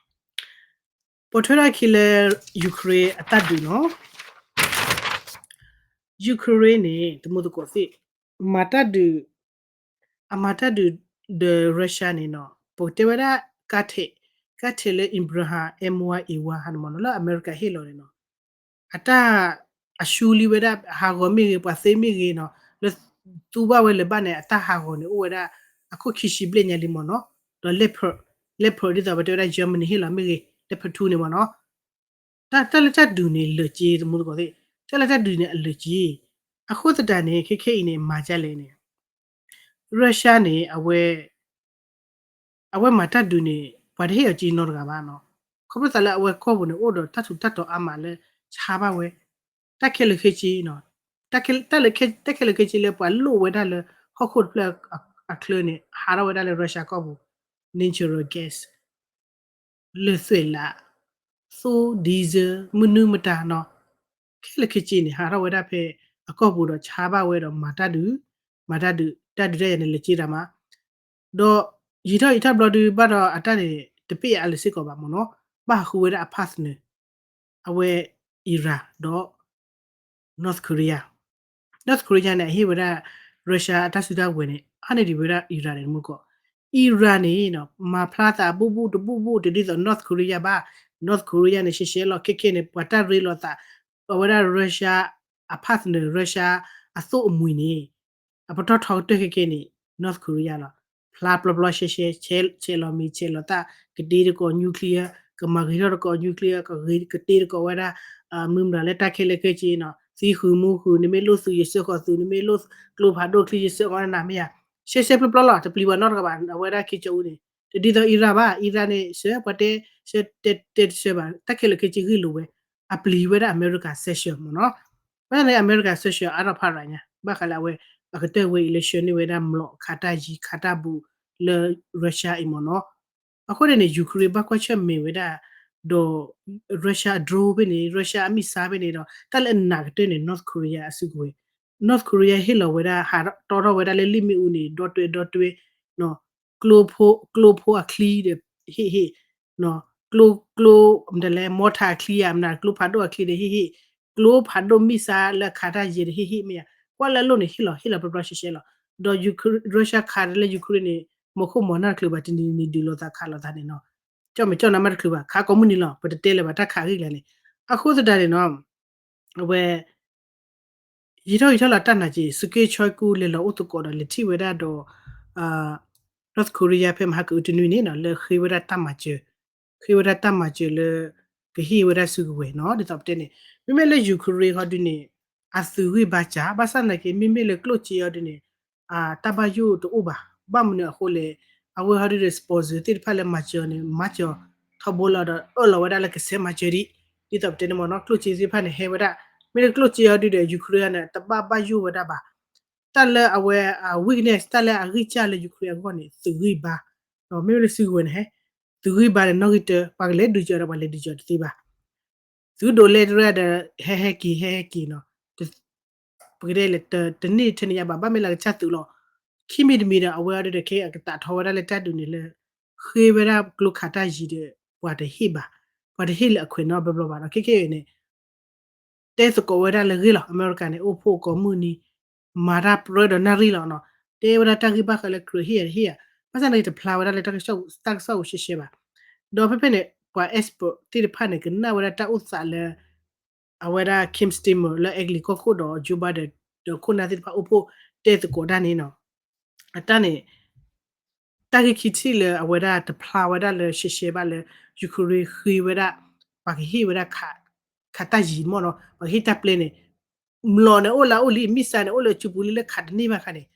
ပိာ်ထွဲထီၣ်အခံလၢ Ukraine အတၢ်ဒုးနီၤ, Ukraine န့ၣ် တမူသကိးသ့ၣ် မၤတၢ်ဒုး အမၤတၢ်ဒုးဒီး Russia န့ၣ်နီၤ, ပကတဲဝဲဒၣ် ကါထဲး ကါထဲးလၢ Ibrahim M one A one ဟးန့ၣ်မ့ၢ်နီၤ လၢအမဲရကၤဟ့ၣ်လီၤန့ၣ်နီၤ, အတၢ် အရှုံးလံဝဲဒၣ် ဟးဂီၤမ့ၢ်ဂ့ၤ ပှၤသ့မ့ၢ်ဂ့ၤနီၤ, လၢသူဘၣ်ဝဲလၢၤဘၣ်န့ၣ် အတၢ်ဟးဂီၤန့ၣ် အိၣ်ဝဲဒၣ် အခိၣ်ခံဆံဘျဲၣ်ညါလံမ့ၢ်နီၤ, ဒီး Leopard, Leopard ဒ်သိးပတဲဝဲဒၣ် Germany ဟ့ၣ်လီၤမ့ၢ်ဂ့ၤ Leopard two န့ၣ်မ့ၢ်နီၤ, တၢ် တၢ်လၢတၢ်ဒုးန့ၣ်လၢာ်က့ တမူသကိးသ့ၣ်, တၢ်လၢတၢ်ဒုးန့ၣ် အလၢာ်က့, အဃိသတးန့ၣ် ခဲခဲအံၤန့ၣ် မၤဒ်လဲၣ်န့ၣ် Russia န့ၣ် အဝဲ အဝဲမၤတၢ်ဒုးန့ၣ် ပှၤတဟ့ၣ်အီၤက့နီတဂၤဘၣ်နီၤ, ခီဖျိသးလၢအဝဲကီၢ်ပူၤန့ၣ် အိၣ်ဒီးတၢ်ထူးတၢ်တီၤအါမးလၢ ဆါဘၣ်ဝဲ တၢ်ခဲလၢာ်ခဲဆ့နီၤ, တၢ်ခဲလၢာ်ခဲဆ့လၢပှၤလိၣ်ဝဲဒၣ်လၢဟီၣ်ခိၣ်တဖျၢၣ် အချၢန့ၣ် ဟးထီၣ်ဝဲဒၣ်လၢ Russia ကီၢ်ပူၤ natural gas လၢၢ်သွဲၣ်လး သိ diesel မနုၤမတၤနီၤ ခဲလၢာ်ခဲဆ့န့ၣ် ဟးထီၣ်ဝဲဒၣ်ဖဲအကီၢ်ပူၤဒီးဆါဘၣ်ဝဲဒီးမၤတၢ်ဒုး မၤတၢ်ဒုး တၢ်ဒုးတၢ်ယၤန့ၣ် လဲၤက့ၤတၢ်မး ဒီးယံာ်ထီၣ်ယံာ်ထီၣ်ဘျီဒုးဘၣ်ဒီးအတၢ်န့ၣ် တပ့ၢ်အါလၢၤစ့ၢ်ကီးဘၣ်မ့ၢ်နီၤ ဘၣ်ဟးဃုဝဲဒၣ်အ partner အဝဲ Iran ဒီး North Korea North Korea န့ၣ် အဟ့ၣ်ဝဲဒၣ် Russia အတၢ်စုတၢ်ဝဲၤန့ၣ် အါန့ၢ်ဒံးဝဲဒၣ် Iran န့ၣ်မူကီး Iran န့ၣ် မၤဖျါသးအဘူၣ်ဘူၣ်တဘူၣ်ဘူၣ်တဒ်သိး North Korea ဘၣ် North Korea န့ၣ် ရှဲရှဲလီၤ ခဲခဲန့ၣ် ပှၤတၢ်ရ့လိာ်သး အဝဲဒၣ် Russia အ partner Russia အသိၣ်အမှံၤန့ၣ် အပတီၢ်ထီကတၢၢ်ခဲခဲန့ၣ် North Korea လီၤ ဖျါပျီပျီရှဲရှဲ ဆဲးလီၤမံၤ ဆဲးလီၤသၣ် ကတ့တကိး nuclear ကမၤဂ့ၤထီၣ်တကိး nuclear ကတ့တကိးဝဲဒၣ် မုၢ်မတၤလၢတၢ်ခဲလၢာ်ခဲဆ့နီၤ သံဃုာ်မူဃုာ် နမ့ၢ်လိၣ်သုးယဆှၢဃီၤသုး နမ့ၢ်လိၣ်ကျိဖးဒိၣ်ချံယဆှၢဃီၤနၤမ့ၢ်ဧါ ရှဲရှဲပျီပျီလီၤ တပျံၤဘၣ်နီတဂၤဘၣ် အဝဲဒၣ် Kim Jong Un န့ၣ် တဒ်သိး Iran ဘၣ် Iran န့ၣ် ဆှၢပှၤတဲ ဆှၢတဲတဲတဆှၢဘၣ် တၢ်ခဲလၢာ်ခဲဆ့ဂ့ၢ်လိာ်ဝဲ အပျံၤဝဲဒၣ် America sanction မ့ၢ်နီၤ ဘၣ်န့ၣ် America sanction အါထီၣ်ဖးရၤညါ ဘၣ်ဃးလၢအဝဲ အကတၢၢ်ဝဲအံၤလၢဆှၢန့ၢ်ဝဲဒၣ်မျိာ်ခးတၢ်ယံၤခးတၢ်ဘူးလၢ Russia အံၤမ့ၢ်နီၤ အဃိန့ၣ်န့ၣ် Ukraine ဘၣ်ကွၢ်ဆၢၣ်မဲာ်ဝဲဒၣ် ဒီး Russia အ drone ဖဲန့ၣ် Russia အ missile ဖဲန့ၣ်ဒီး တၢ်လၢအနာ်ကတၢၢ်န့ၣ် North Korea အစုကဝဲၤ North Korea ဟ့ၣ်လီၤဝဲဒၣ် ဟးတီထီၣ်ဝဲဒၣ်လၢလံာ်မ့ၣ်အူန့ၣ် ဒီတွဲဒီတွဲ ကျိဖိအချံဒီး ဟ့ၣ်ဟ့ၣ် ကျိ ကျိ မတၤလဲၣ် mortar အချံဧါ မနုၤ ကျိဖးဒိၣ်အချံဒီး ဟ့ၣ်ဟ့ၣ် ကျိဖးဒိၣ် missile လၢခးတၢ်ယဲၤဒီး ဟ့ၣ်ဟ့ၣ်မ့ၢ်ဧါ ကွၢ်လၢအလိၣ်န့ၣ် ဟ့ၣ်လီၤ ဟ့ၣ်လီၤပျီပျီရှဲရှဲလီၤ ဒီး Russia ခးတလၢ Ukraine န့ၣ် မီၤခိၣ်မီၤနၢ်တချုးဘၣ် တနံၤနံၤဒုးလိာ်သးခးလိာ်သးန့ၣ်နီၤ ကၠီၣ်မဲာ်ကၠီၣ်နါမးတချုးဘၣ် ခးကိးမုၢ်နံၤလီၤ ပတတဲလၢၤဘၣ် တၢ်ခးဂ့ၢ်ကျါန့ၣ် အဃိသတးန့ၣ်နီၤ အဝဲ ယံာ်ထီၣ်ယံာ်ထီၣ်လၢတၢ်နာ်က့ၤ စက့ၢ်ဆၢကူလဲၤလီၤအိၣ်သကိးဒီး လဲၤထံၣ်ဝဲဒၣ်ဒီး North Korea ဖဲမဟါကအုတနွံန့ၣ်နီၤ လၢဃ့ဝဲဒၣ်တၢ်မၤစၢၤ ဃ့ဝဲဒၣ်တၢ်မၤစၢၤလၢ ကဟ့ၣ်ဝဲဒၣ်စုကဝဲၤနီၤ ဒ်သိးပတဲန့ၣ် မ့မ့ၢ်လၢ Ukraine ဟီဒုန့ၣ် အသုးဂံၢ်ဘါစၢ် ဘၣ်ဆၣ်နာ်က့ၤ မ့မ့ၢ်လၢကျိၣ်စ့ဟီဒုန့ၣ် တၢ်ဘၣ်ယိၣ်တအိၣ်ဘၣ် ဘၣ်မနုၤအဃိလဲၣ် အဝဲဟီဒုဒီး sponsor သ့ၣ်တဖၣ်လၢမၤစၢၤန့ၣ် မၤစၢၤထီဘိလီၤဒီး အၢၣ်လီၤဝဲဒၣ်လၢကဆဲးမၤစၢၤဒံး ဒ်သိးပတဲန့ၣ်မ့ၢ်နီၤ ကျိၣ်စ့သ့ၣ်တဖၣ်န့ၣ် ဟဲဝဲဒၣ် မ့ၢ်လၢကျိၣ်စ့ဟီဒုဒီး Ukraine န့ၣ် တဘၣ်ဘၣ်ယိၣ်ဝဲဒၣ်ဘၣ် တၢ်လၢအဝဲ weakness တၢ်လၢအဂံၢ်စၢ်လၢ Ukraine အဂီၢ်န့ၣ် သုးဂံၢ်ဘါ မ့မ့ၢ်လၢစုကဝဲၤန့ၣ် သုးဂံၢ်ဘါန့ၣ် နီၣ်ဂံၢ်တၢ ပှၤကလဲၤဒုးစၢၤဒီး ပှၤလဲၤဒုးစၢၤတသ့ဘၣ် သုးဒိးလဲတရၢၢ်ဒီး ဟဲဟဲက့ၤ ဟဲဟဲက့ၤနီၤ ပကတဲလဲၣ် တန့ၢ်ထဲန့ၣ်ညါဘၣ် ဘၣ်မ့ၢ်လၢကစၢ်သုးလီၤ ခံမံၤတမံၤဒီး အဝဲအီၤဒုဒီး ခဲအကသးထီဝဲဒၣ်လၢတၢ်ဒုးန့ၣ်လၢ ဃ့ဝဲဒၣ်ကျိခးတၢ်ယံၤဒီး ပှၤတဟ့ၣ်ဘၣ် ပှၤတဟ့ၣ်လၢအခွဲးနီဘျီဘျီဘၣ်ဒီး ခဲခဲအံၤန့ၣ် တဲသကိးဝဲဒၣ်လၢဂ့ၢ်လီၤ အမဲရကၤန့ၣ် အိၣ်ဖှိၣ်ကိးမုၢ်နံၤ မၤတၢ်ပြၢဒီးနၣ်ရံၣ်လီၤနီၤ တဲဝဲဒၣ်တၢ်ဂ့ၢ်ဘၣ်ဃးလၢကြၢးဟ့ၣ်ယၤတဟ့ၣ်ယၤ ဘၣ်ဆၣ်န့ၣ်တဖျါဝဲဒၣ်လၢ တၢ်ကစီၣ်ဧိၤရှဲရှဲဘၣ် ဒီးဖဲဖဲန့ၣ် ပှၤ expert သ့ၣ်တဖၣ်န့ၣ် ကနၣ်ဝဲဒၣ်တၢ်အိၣ်သးလၢ အဝဲဒၣ် Kim Schumer လၢအဲကလံးကီၢ်ခိၣ်ဒီး Joe Biden ဒီးခိၣ်နၢ်သ့ၣ်တဖၣ်အိၣ်ဖှိၣ်တဲသကိးတၢ်န့ၣ်နီၤ အတၢ်န့ၣ် တၢ်ဂ့ၢ်ခံထံၣ်လၢအဝဲဒၣ်တဖျါဝဲဒၣ်လၢရှဲရှဲဘၣ်လၢ Ukraine ဃ့ဝဲဒၣ် ပှၤကဟ့ၣ်ဝဲဒၣ် ခးတၢ်ယံၤမ့ၢ်နီၤ ပှၤကဟ့ၣ်တၢ်ပျဲန့ၣ် မျိာ်န့ၣ်အိၣ်လၢအအိၣ်လံ missile န့ၣ် အိၣ်လၢစုပူၤလံလၢခးတန့ၢ်ဘၣ်ခါန့ၣ်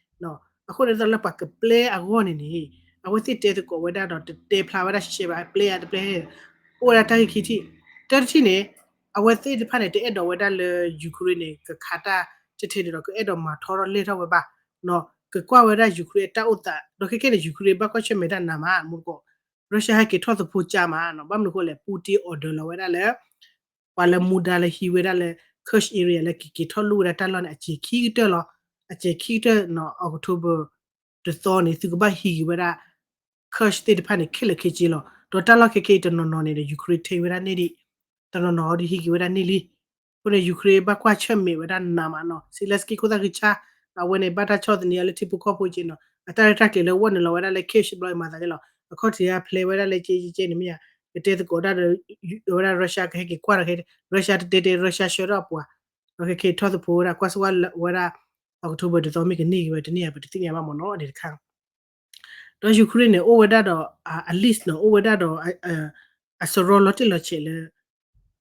အဃိန့ၣ်သိးလၢပှၤကပျဲအဂီၢ်န့ၣ်န့ၣ် အဝဲသ့ၣ်တဲသကိးဝဲဒၣ်ဒီးတတဲဖျါဝဲဒၣ်ရှဲရှဲဘၣ် ပျဲယၤတပျဲ အိၣ်ဝဲဒၣ်တၢ်ဂ့ၢ်ခံထံၣ် တၢတထံၣ်န့ၣ် အဝဲသ့ၣ်တဖၣ်န့ၣ် တအဲၣ်ဒိးဝဲဒၣ်လၢ Ukraine န့ၣ် ကခးတၢ်ထဲထဲန့ၣ်ဒီး ကအဲၣ်ဒိးမၤထီထီၣ်လဲၢ်ထီၣ်ဝဲဘၣ် ကကွၢ်ဝဲဒၣ် Ukraine အတၢ်အိၣ်သး ဒီးခဲခဲန့ၣ် Ukraine ဘၣ်ကွၢ်ဆၢၣ်မဲာ်တၢ်နးမး မူတကိး Russia ဟဲက့ၤထီၣ်သဖိကၢ်မး ဘၣ်မနုၤအဃိလဲၣ် Putin order လီၤဝဲဒၣ်လၢ ပှၤလၢမူဒါလၢဟံးဝဲဒၣ်လၢ Kursk area လၢကက့ၤထီၣ်လိၣ်ဝဲဒၣ်တၢ်လီၢ်န့ၣ် အစဲးခံကတၢၢ်လီၤ. အစဲးခံကတၢၢ်နီၤ October တသီန့ၣ် သုကဘၣ်ဟံးက့ၤဝဲဒၣ် Kursk သ့ၣ်တဖၣ်န့ၣ် ခဲလၢာ်ခဲဆ့လီၤ. ဒီးတၢ်လီၢ်ခဲခဲအံၤတနီၤနီၤန့ၣ်ဒီး Ukraine ထံၣ်ဝဲဒၣ်န့ၣ်ဒံး တနီၤနီၤအီၤဒုးဟံးက့ၤဝဲဒၣ်န့ၣ်လံ. အဃိန့ၣ် Ukraine ဘၣ်ကွၢ်ဆၢၣ်မဲာ်ဝဲဒၣ်နးမးနီၤ Zelenskyy ခိၣ်သၣ်ဃံဆါ အဝဲန့ၣ် ဘၣ်တၢ်ဆီၣ်သနံးအီၤလၢထံဖိကီၢ်ဖိက့နီၤ အတၢ်ရဲၣ်တၢ်ကျဲၤလၢဝဲနုာ်လီၤဝဲဒၣ်လၢ Kyiv ဘျီအံၤမၤသးဒ်လီၤ အခီၣ်ထံးအဖျဲဝဲဒၣ်လၢကဲကဲန့ၣ်မ့ၢ်ဧါ ကတဲသကိးဒၣ်ဒီး ဝဲဒၣ် Russia ကဟဲက့ၤကွၢ်ဒီး Russia တတဲတဲ Russia ဆှၢထီၣ်အပှၤ ဒီးခဲခဲထီၣ်သဖိဝဲဒၣ် ကွၢ်စၢ်ဝဲဒၣ် October တသီမ့ၢ်ကန့ၢ်က့ၤဝဲတန့ၢ်ဧါ ပတသ့ၣ်ညါဘၣ်မ့ၢ်နီၤ ဒ်တခါ ဒီး Ukraine န့ၣ် အိၣ်ဝဲဒၣ်ဒီး အ list နီၤ အိၣ်ဝဲဒၣ်ဒီး အစရီလီၤတံၢ်လီၤဆဲးလၢ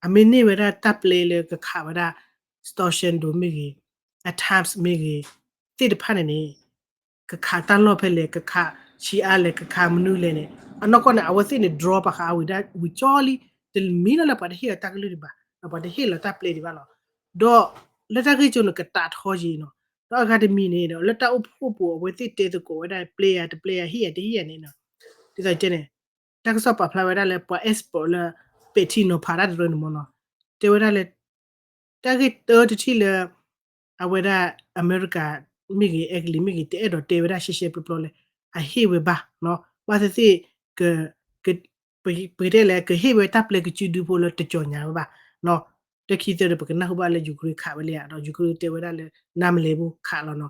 အမ့ၢ်န့ၢ်ဝဲဒၣ်တၢ်ပျဲလၢကခးဝဲဒၣ် Storm Shadow မ့ၢ်ဂ့ၤ အ tanks မ့ၢ်ဂ့ၤ သ့ၣ်တဖၣ်န့ၣ်န့ၣ် ကခးတၢ်လီၢ်ဖဲလဲၣ် ကခးဆံးအါလဲၣ် ကခးမနုၤလဲၣ်န့ၣ် အနီၢ်ကီၢ်န့ၣ် အဝဲသ့ၣ်န့ၣ် draw ပာ်ဃာ်အဝံၤဒၣ်ဝံၤကၠီလံ တမံၤနီၤလၢပှၤတဟ့ၣ်လီၤတၢ်ကလုၢ်ဒံးဘၣ် ပှၤတဟ့ၣ်လီၤတၢ်ပျဲဒံးဘၣ်လီၤ. ဒီးလၢတၢ်ဂ့ၢ်ကၠိန့ၣ် ကတးထီက့ၤနီၤ ဒီးအဂၤတမံၤန့ၣ်ဒီး လၢတၢ်အိၣ်ဖှိၣ်ပူၤ အဝဲသ့ၣ်တဲသကိးဝဲဒၣ် ပျဲယၤတပျဲယၤ ဟ့ၣ်ယၤတဟ့ၣ်ယၤန့ၣ်နီၤ, ဒ်သိးတဲန့ၣ် တၢ်ကစီၣ်ပာ်ဖျါဝဲဒၣ်လၢပှၤ expert လၢ ပဲာ်ထံနီၤဖးတၢ်တရၢန့ၣ်မ့ၢ်နီၤ, တဲဝဲဒၣ်လၢ တၢ်ဂ့ၢ်တၢတထံၣ်လၢ အဝဲဒၣ်အမဲရကၤမ့ၢ်ဂ့ၤ အဲကလံးမ့ၢ်ဂ့ၤ တအဲၣ်ဒိးတဲဝဲဒၣ်ရှဲရှဲပျီပျီလၢ အဟ့ၣ်ဝဲဘၣ်နီၤ, ဘၣ်သ့ၣ်သ့ၣ် က ပကတဲလဲၣ် ကဟ့ၣ်ဝဲတၢ်ပျဲကစုဒုဖိလၢတကြော်ညာဝဲဘၣ်နီၤ, တခံသၢဒီး ပကနၢ်ဟူဘၣ်လၢ Ukraine ခးဝဲလံဧါဒီး Ukraine တဲဝဲဒၣ်လၢ နါမလဲၤဖိခးလီၤန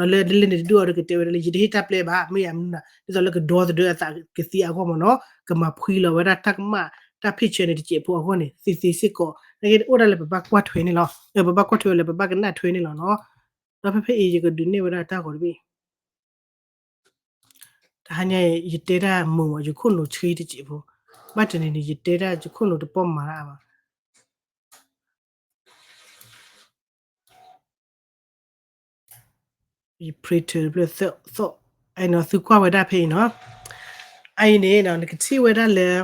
ီၤ, ဒီးလၢဒ်လဲၣ်န့ၣ်တဒူၣ်အီၤဒီး ကတဲဝဲဒၣ်လၢ ယတဟ့ၣ်တၢ်ပျဲဘၣ် မ့ၢ်ယမနုၤ ဒ်သိးလၢကဒီသဒၢအသးကသံအဂီၢ်မ့ၢ်နီၤ, ကမၤဖှံလီၤဝဲဒၣ်တၢ်ကမၣ်တၢ်ဖ့ၣ်ဆၢန့ၣ်တစဲးဖိအဂီၢ်န့ၣ် သ့သ့စ့ၢ်ကီး, နကအိၣ်ဒၣ်လၢပဘၣ်ကွၢ်ထွဲန့ၣ်လီၤ, ပဘၣ်ကွၢ်ထွဲလၢပဘၣ်ကနၣ်ထွဲန့ၣ်လီၤနီၤ, ဒီးဖဲဖဲအံၤ ယကဒုးနဲၣ်ဝဲဒၣ်တၢ်ဂီၤတဘ့ၣ် တဟါညါအံၤ ယတဲတၢ်မုာ်မး ယခိၣ်နူာ်ဆှံတစဲးဖိ, ဘၣ်တနံၤန့ၣ် ယတဲတၢ်ယခိၣ်နူာ်တပီၢ်မၤတၢ်အါဘၣ်, ယ printer ဖျၢၣ်သီၣ်, အဲၣ်နီၤ သုကွၢ်ဝဲဒၣ်ဖဲအံၤနီၤ, အအံၤန့ၣ် နကထံၣ်ဝဲဒၣ်လၢ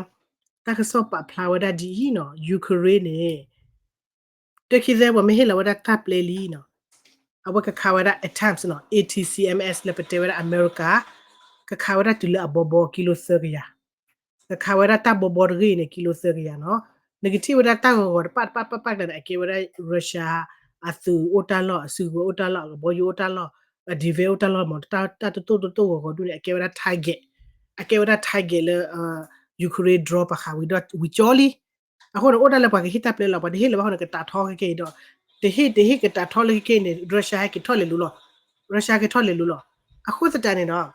တၢ်ကစီၣ်ပာ်ဖျါဝဲဒၣ်ဒ်အံၤနီၤ, Ukraine န့ၣ် တခံသၢ ပှၤမ့ၢ်ဟ့ၣ်လီၤဝဲဒၣ်တၢ်ပျဲလံနီၤ, အဝဲကခးဝဲဒၣ် ATACMS နီၤ, ATACMS လၢပတဲဝဲဒၣ်အမဲရကၤ ကခးဝဲဒၣ်တုၤလၢအဘီဘီကံလိသၢကယၤ, ကခးဝဲဒၣ်တၢ်ဘီဘီတဂ့ၢ်အံၤန့ၣ် ကံလိသၢကယၤနီၤ, နကထံၣ်ဝဲဒၣ်တၢ်ဂီၤဂီၤတပၣ်တပၣ်ပၣ်ပၣ်ကျါန့ၣ် အကဲဝဲဒၣ် Russia အသုးအိၣ်တၢ်လီၢ် အစုကဝဲၤအိၣ်တၢ်လီၢ် အကဘီယူၤအိၣ်တၢ်လီၢ် အ defense အိၣ်တၢ်လီၢ်မ့ၢ် တၢ်တတိၢ်တတိၢ်ဂီၤဂီၤဒူၣ်န့ၣ် အကဲဝဲဒၣ် target, အကဲဝဲဒၣ် target လၢ Ukraine draw ပာ်ဃာ်ဝံၤဒီးဝံၤကၠီလံ အဃိန့ၣ် အိၣ်ဒၣ်လၢပှၤကဟ့ၣ်တၢ်ပျဲလီၤ ပှၤတဟ့ၣ်လၢၤဘၣ်အဃိန့ၣ် ကတးထီခဲကဲအံၤဒီး တဟ့ၣ်တဟ့ၣ်ကတးထီလၢခဲကဲအံၤန့ၣ် Russia ဟဲက့ၤထီၣ်လဲၤလိၤလီၤ, Russia ဟဲက့ၤထီၣ်လဲၤလိၤလီၤ, အဃိသတးန့ၣ်ဒီး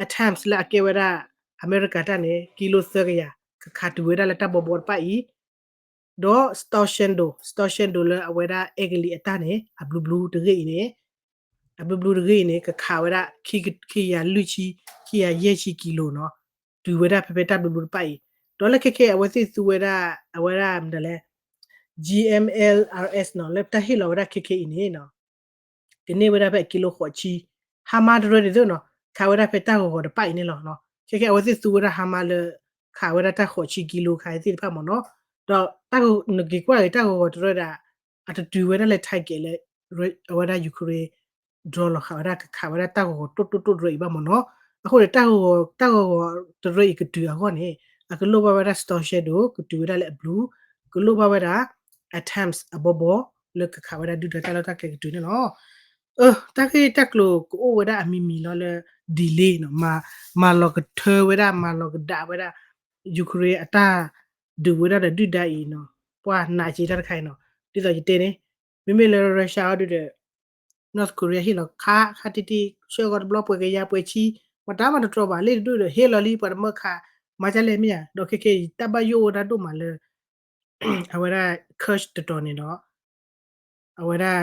ATACMS လၢအကဲဝဲဒၣ် အမဲရကၤတၢ်န့ၣ် ကံလိသၢကယၤ ကခးတုၤဝဲဒၣ်လၢတၢ်ဘီဘီတဖၣ်အံၤ ဒီး Storm Shadow, Storm Shadow လၢအဝဲဒၣ်အဲကလံးအတၢ်န့ၣ် အဘျူးဘျူးတဂ့ၢ်အံၤန့ၣ် အဘျူးဘျူးတဂ့ၢ်အံၤန့ၣ် ကခးဝဲဒၣ် ခံကယၤလွံၢ်ဆံ, ခံကယၤယဲၢ်ဆံကံလိနီၤ, တုၤဝဲဒၣ်ဖဲဖဲတၢ်ဘျူးဘျူးတဖၣ်အံၤ, ဒီးလၢခဲခဲအဝဲသ့ၣ်သူဝဲဒၣ် အဝဲဒၣ်မနုၤလဲၣ် GMLRS နီၤ လၢတၢ်ဟ့ၣ်လီၤဝဲဒၣ်ခဲခဲအံၤန့ၣ်နီၤ ကန့ၢ်ဝဲဒၣ်ဖဲအကံလိဃိးဆံ, ဟါမါတရၢန့ၣ်သ့ၣ်နီၤ ခးဝဲဒၣ်ဖဲတၢ်ဂီၤဂီၤတဖၣ်အံၤန့ၣ်လီၤ. ခဲခဲအဝဲသ့ၣ်သူဝဲဒၣ်ဟါမါလၢ ခးဝဲဒၣ်တၢ်ဃိးဆံကံလိခးသ့ၣ်တဖၣ်မ့ၢ်နီၤ, ဒီးနက့ၤကွၢ်ဂ့ၤတၢ်ဂီၤဂီၤတရၢဒၣ် အတတုၤဝဲဒၣ်လၢ target လၢ အဝဲဒၣ် Ukraine drone လီၤဃာ်ဝဲဒၣ် ကခးဝဲဒၣ်တၢ်ဂီၤဂီၤတိၢ်တိၢ်တိၢ်တရၢအံၤဘၣ်မ့ၢ်နီၤ,အဃိန့ၣ် တၢ်ဂီၤဂီၤတရၢအံၤကတုၤအဂီၢ်န့ၣ် အကလိၣ်ဘၣ်ဝဲဒၣ် Storm Shadow ကတုၤဝဲဒၣ်လၢအဘျူး, ကလိၣ်ဘၣ်ဝဲဒၣ် ATACMS အဘီဘီ လၢကခးဝဲဒၣ်ဒုၣ်ဒါတၢ်လီၢ်တၢ်ကျဲကတုၤန့ၣ်လီၤ. အၢ တၢ်ဂ့ၢ်တၢ်ကျိၤကအိၣ်ဝဲဒၣ်အမံၤမံၤလီၤလၢ delay နီၤ, မၤလီၤကထၢဝဲဒၣ် မၤလီၤကဒါဝဲဒၣ် Ukraine အတၢ်ဒုးဝဲဒၣ်ဒီးဒုၣ်ဒါအံၤနီၤ, ပှၤနာ်က့ၤတၢ်တခါအံၤနီၤ, ဒ်သိးယတဲန့ၣ် မ့မ့ၢ်လၢ Russia အီၤဒုးဒီး North Korea ဟ့ၣ်လီၤခး ခးတံၢ်တံၢ် ဆှၢဂီၤတဘျီပှဲၤကယၤပှဲၤဆံ မတၤမၤတတြီဘၣ် လ့ၣ်တဒိၣ်ဒီး ဟ့ၣ်လီၤလံ ပှၤတမၢခး မၤဒ်လဲၣ်မ့ၢ်ဧါ, ဒီးခဲခဲအံၤ တၢ်ဘၣ်ယိၣ်ဝဲဒၣ်ဒိၣ်မးလၢ အဝဲဒၣ် Kursk တတီၤန့ၣ်ဒီး အဝဲဒၣ်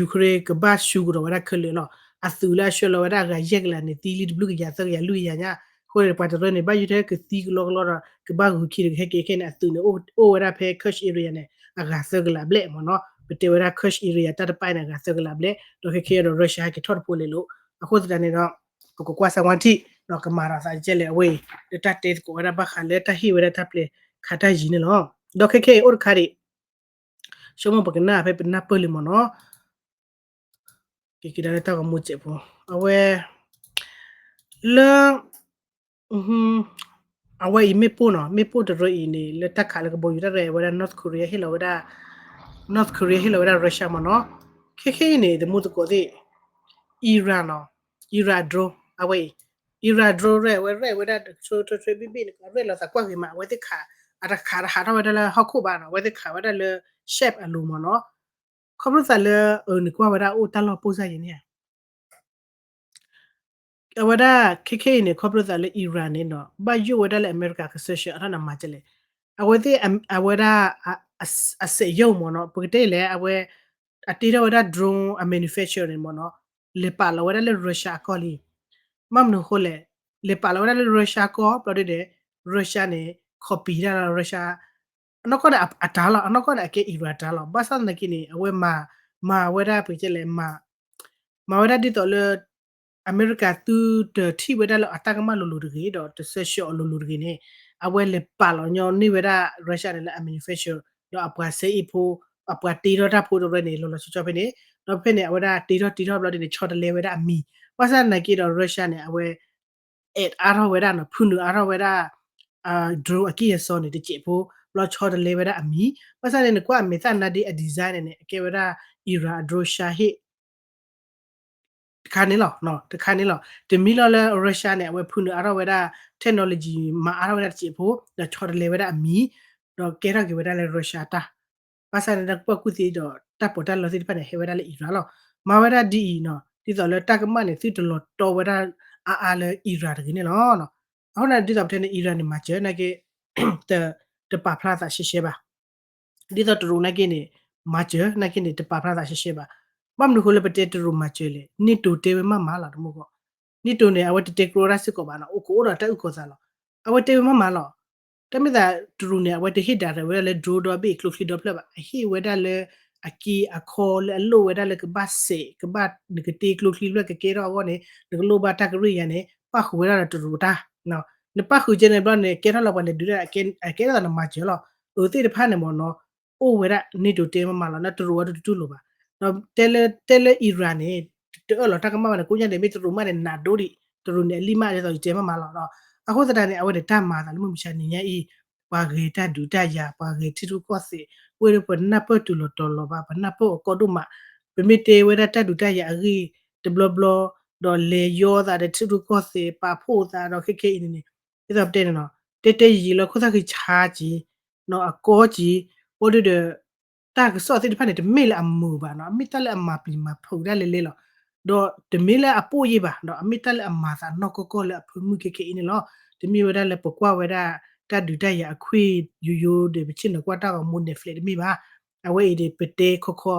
Ukraine ကဘၣ်ဆူးကဒီးဝဲဒၣ်ခဲလၢာ်လီၤ. အသုးလၢအဆှၢလီၤဝဲဒၣ်အဂၤယဲၢ်ကလးန့ၣ် သံလံတဘျုးကယၤသၢကယၤလွံၢ်ကယၤညါ, အဃိန့ၣ် ပှၤတရၢန့ၣ် ဘၣ်ယိၣ်ထဲကသံကလီကလီဒီး ကဘၣ်ဂုၤခံဒီး ကဟဲက့ၤခဲန့ၣ် အသုးန့ၣ် အိၣ်ဝဲဒၣ်ဖဲ Kursk area န့ၣ် အဂၤသၢကလးဘျဲၣ်မ့ၢ်နီၤ, ပတဲဝဲဒၣ် Kursk area တၢ်တပၢ်န့ၣ် အဂၤသၢကလးဘျဲၣ်, ဒီးခဲခဲအံၤဒီး Russia ဟဲက့ၤထီၣ်တဖိလဲၣ်လိၤ, အဃိသတးန့ၣ်ဒီး ပကကွၢ်စၢ်ဝါထံၣ် ဒီးကမၤဒီးသးကဲလဲၣ်အဝဲအံၤ လၢတၢ်တဲသကိးဝဲဒၣ်ဘၣ်ဃးလၢတၢ်ဟ့ၣ်ဝဲဒၣ်တၢ်ပျဲခးတၢ်ယံၤန့ၣ်လီၤ. ဒီးခဲခဲအံၤအိၣ်တခါဒံး ဆိကမိၣ်ပကနၣ်ဖဲပနၢ်ပၢၢ်လံမ့ၢ်နီၤ, က့ၤကဒါလၢတၢ်ဂီၤမူစဲးဖိ အဝဲ လၢ အဝဲအံၤမ့ၣ်ပိၢ်နီၤ, မ့ၣ်ပိၢ်တရၢအံၤန့ၣ် လၢတၢ်ခးလၢကဘီယူၤတၢ်ရဲၣ်ဝဲဒၣ် North Korea ဟ့ၣ်လီၤဝဲဒၣ် North Korea ဟ့ၣ်လီၤဝဲဒၣ် Russia မ့ၢ်နီၤ, ခဲခဲအံၤန့ၣ် တမူသကိးသ့ၣ် Iran နီၤ, Iran drone အဝဲအံၤ Iran drone ရဲၣ်ဝဲရဲၣ်ဝဲဒၣ် တရၢတရၢဘ့ၣ်ဘ့ၣ်န့ၣ် ရဲၣ်လီၤသးကွၢ်ဂ့ၤမး အဝဲသ့ၣ်ခး အတခးတဟးထီၣ်ဝဲဒၣ်လၢဟီၣ်ခိၣ်ဘၣ်နီၤ, အဝဲသ့ၣ်ခးဝဲဒၣ်လၢ ship အလိၤမ့ၢ်နီၤ, ခီဖျိသးလၢ အၢ နကွၢ်ဝဲဒၣ်အိၣ်တၢ်လီၢ်ပိၢ်စၢ်ယံၤန့ၣ် အဝဲဒၣ်ခဲခဲအံၤန့ၣ် ခီဖျိသးလၢ Iran န့ၣ်နီၤ ဘၣ်ယိၣ်ဝဲဒၣ်လၢအမဲရကၤကစၢၢ်ဆၢအထီၣ်န့ၣ်မၤကလဲၣ်, အဝဲသ့ၣ် အဝဲဒၣ် အစက်ရုံ မ့ၢ်နီၤ, ပကတဲလဲၣ် အဝဲ အတ့ထီၣ်ဝဲဒၣ် drone အ manufacturer န့ၣ်မ့ၢ်နီၤ, လဲၤပာ်လီၤဝဲဒၣ်လၢ Russia အကီၢ်လံ, ဘၣ်မနုၤအဃိလဲၣ်, လဲၤပာ်လီၤဝဲဒၣ်လၢ Russia အကီၢ် ဘျီဒ်န့ၣ် Russia န့ၣ် copy တၢ်လၢ Russia အနီၢ်ကီၢ်န့ၣ်အတၢ်လီၤ, အနီၢ်ကီၢ်န့ၣ်အကဲ Iran တၢ်လီၤ, ဘၣ်ဆၣ်သနာ်က့န့ၣ် အဝဲမၤ မၤဝဲဒၣ်ပကတဲလဲၣ် မၤဝဲဒၣ်ဒ်သိးလၢ အမဲရကၤသုတထံၣ်ဝဲဒၣ်လၢအတၢ်ကမၣ်လိၤလိၤတဂ့ၤ ဒီးတစၢဆှၢအီၤလိၤလိၤတဂ့ၤန့ၣ် အဝဲလဲၤပာ်လီၤညီန့ၢ်ဝဲဒၣ် Russia န့ၣ်လၢအ manufacturer ဒီးအပှၤဆဲအ့ၣ်ဖိ အပှၤတ့ထီၣ်တၢ်ဖိတရၢန့ၣ် လီၤလီၤဆီဆီဖဲန့ၣ် ဒီးဖဲန့ၣ် အဝဲဒၣ်တ့ထီၣ်တ့ထီၣ်ဘျီဒ်န့ၣ် ဆီတလဲဝဲဒၣ်အမံၤ, ဘၣ်ဆၣ်သနာ်က့ဒီး Russia န့ၣ် အဝဲ add အါထီၣ်ဝဲဒၣ်နီၤ ဖုနုာ်အါထီၣ်ဝဲဒၣ် drone အကံၢ်အစီန့ၣ်တစဲးဖိ ဘျီဆီတလဲဝဲဒၣ်အမံၤ, ဘၣ်ဆၣ်န့ၣ် နကွၢ်အမဲာ်သၣ်နါဒ့အ design န့ၣ်န့ၣ် အကဲဝဲဒၣ် Iran အ drone Shahed တခါန့ၣ်လီၤ, တခါန့ၣ်လီၤ. တမံၤလီၤလၢ Russia န့ၣ် အဝဲဖုနုာ်အါထီၣ်ဝဲဒၣ် technology မၤအါထီၣ်ဝဲဒၣ်တစဲးဖိ ဒီးဆီတလဲဝဲဒၣ်အမံၤ ဒီးကဲထီၣ်က့ၤဝဲဒၣ်လၢ Russia တၢ်, ဘၣ်ဆၣ်န့ၣ် နကွၢ်ကူၣ်သ့ဒီး တၢ်ပီးတၢ်လီသ့ၣ်တဖၣ်န့ၣ် ဟဲဝဲဒၣ်လၢ Iran လီၤ. မၤဝဲဒၣ်ဒ်အံၤနီၤ ဒ်သိးလၢတၢ်ကမၣ်န့ၣ် သုတလီၤတီဝဲဒၣ်အါအါလၢ Iran တဂ့ၤန့ၣ်လီၤ. အဃိန့ၣ် ဒ်သိးပတဲန့ၣ် Iran န့ၣ် မၤစၢၤနာ်က့ တပာ်ဖျါသးရှဲရှဲဘၣ်. ဒ်သိးတရူးနာ်က့န့ၣ် မၤစၢၤနာ်က့န့ၣ် တပာ်ဖျါသးရှဲရှဲဘၣ်. ဘၣ်မနုၤဃိလၢပတဲတရူးမၤစၢၤလဲၣ်, NATO တဲဝဲမးမးလီၤ တမူကီၢ်, NATO န့ၣ် အဝဲတတဲကျိဝဲဒၣ်စ့ၢ်ကီးဘၣ်နီၤ, အိၣ်ကအိၣ်ဒီးတၢ်အုၣ်ကီၤသးလီၤ. အဝဲတဲဝဲမးမးလီၤ. တၢ်မ့ၢ်သးတရူးန့ၣ် အဝဲတဟ့ၣ်ဒၣ်ဝဲဒၣ်လၢ drone ဒီဘ့ၣ်ကျိချံဒီဖျၢၣ်ဘၣ်, အဟ့ၣ်ဝဲဒၣ်လၢ အက့အခီလၢအလိၣ်ဝဲဒၣ်လၢကဘၣ်စဲး ကဘၣ်နကတ့ကျိချံဖျၢၣ်ကကဲထီၣ်အဂီၢ်န့ၣ် နကလိၣ်ဘၣ်တၢ်ကရ့ၣ်ယၤန့ၣ် ပၣ်ဃုာ်ဝဲဒၣ်ဒီးတရူးတၢ် နပၣ်ဃုာ်ကဲန့ၣ်ဘျီန့ၣ် ကဲထီၣ်လီၤပှၤလဲၤဒုးတၢ် အကဲထီၣ်သးနမၤစၢၤလီၤ. အဝဲသ့ၣ်တဖၣ်န့ၣ်မ့ၢ်နီၤ အိၣ်ဝဲဒၣ် NATO တဲမးမးလီၤ နတရူးဝဲတတူၢ်လိာ်ဘၣ်. ဒီးတဲလၢ တဲလၢ Iran န့ၣ် တအၢၣ်လီၤတၢ်ကမၣ်ဘၣ်န့ၣ် ကိးညါန့ၣ် မ့ၢ်တရူးမးန့ၣ် နးဒိဒံး တရူးန့ၣ် အလံၢ်မးဒ်သိးယတဲမးမးလီၤ. အဃိသတးန့ၣ် အဝဲန့ၣ်တၢ်မၤသးလၢမုၢ်မဆါနံၤညါအံၤ ပှၤဂဲၤတၢ်ဒုးတၢ်ယၤ ပှၤဂဲၤထံရူၢ်ကီၢ်သဲး ဝဲဒၣ်ပနၢ်ပၢၢ်တုၤလီၤတီၤလီၤဘၣ် ပနၢ်ပၢၢ်အီၤကီဒိၣ်မး ပမ့ၢ်တဲဝဲဒၣ်တၢ်ဒုးတၢ်ယၤအဂ့ၢ်တဘျီဘျီ ဒီးလဲၤယီသးဒီးထံရူၢ်ကီၢ်သဲး ပာ်ဖှိၣ်သးဒီးခဲခဲအံၤန့ၣ်န့ၣ် ဒ်သိးပတဲန့ၣ်နီၤ တဲတဲယံာ်ယံာ်လၢခိၣ်သၣ်ဃံဆါက့ၤ နီၤအကီက့ၤ ဘၣ်ဒုဒီး တၢ်ကစီၣ်သ့ၣ်တဖၣ်န့ၣ် တမ့ၢ်လၢအမုာ်ဘၣ်နီၤ အမ့ၢ်တၢ်လၢအမၤပျံၤမၤဖုးဒၣ်လဲာ်လဲာ်လီၤ. ဒီးတမ့ၢ်လၢအပိၣ်ယ့ၢ်ဘၣ် ဒီးအမ့ၢ်တၢ်လၢအမၤသးနီၢ်ကီၢ်ကီၢ်လၢအဖၢမုၢ်ခဲခဲအံၤန့ၣ်လီၤ. တမ့ၢ်ဝဲဒၣ်လၢပကွၢ်ဝဲဒၣ် တၢ်ဒုးတၢ်ယၤအခွ့ၣ်ယိယိဒီး ပဆ့ၣ်နီၤကွၢ်တၢ်ဂီၤမူ Netflix တမ့ၢ်ဘၣ်. အဝဲအံၤဒီး ပတဲခီခီ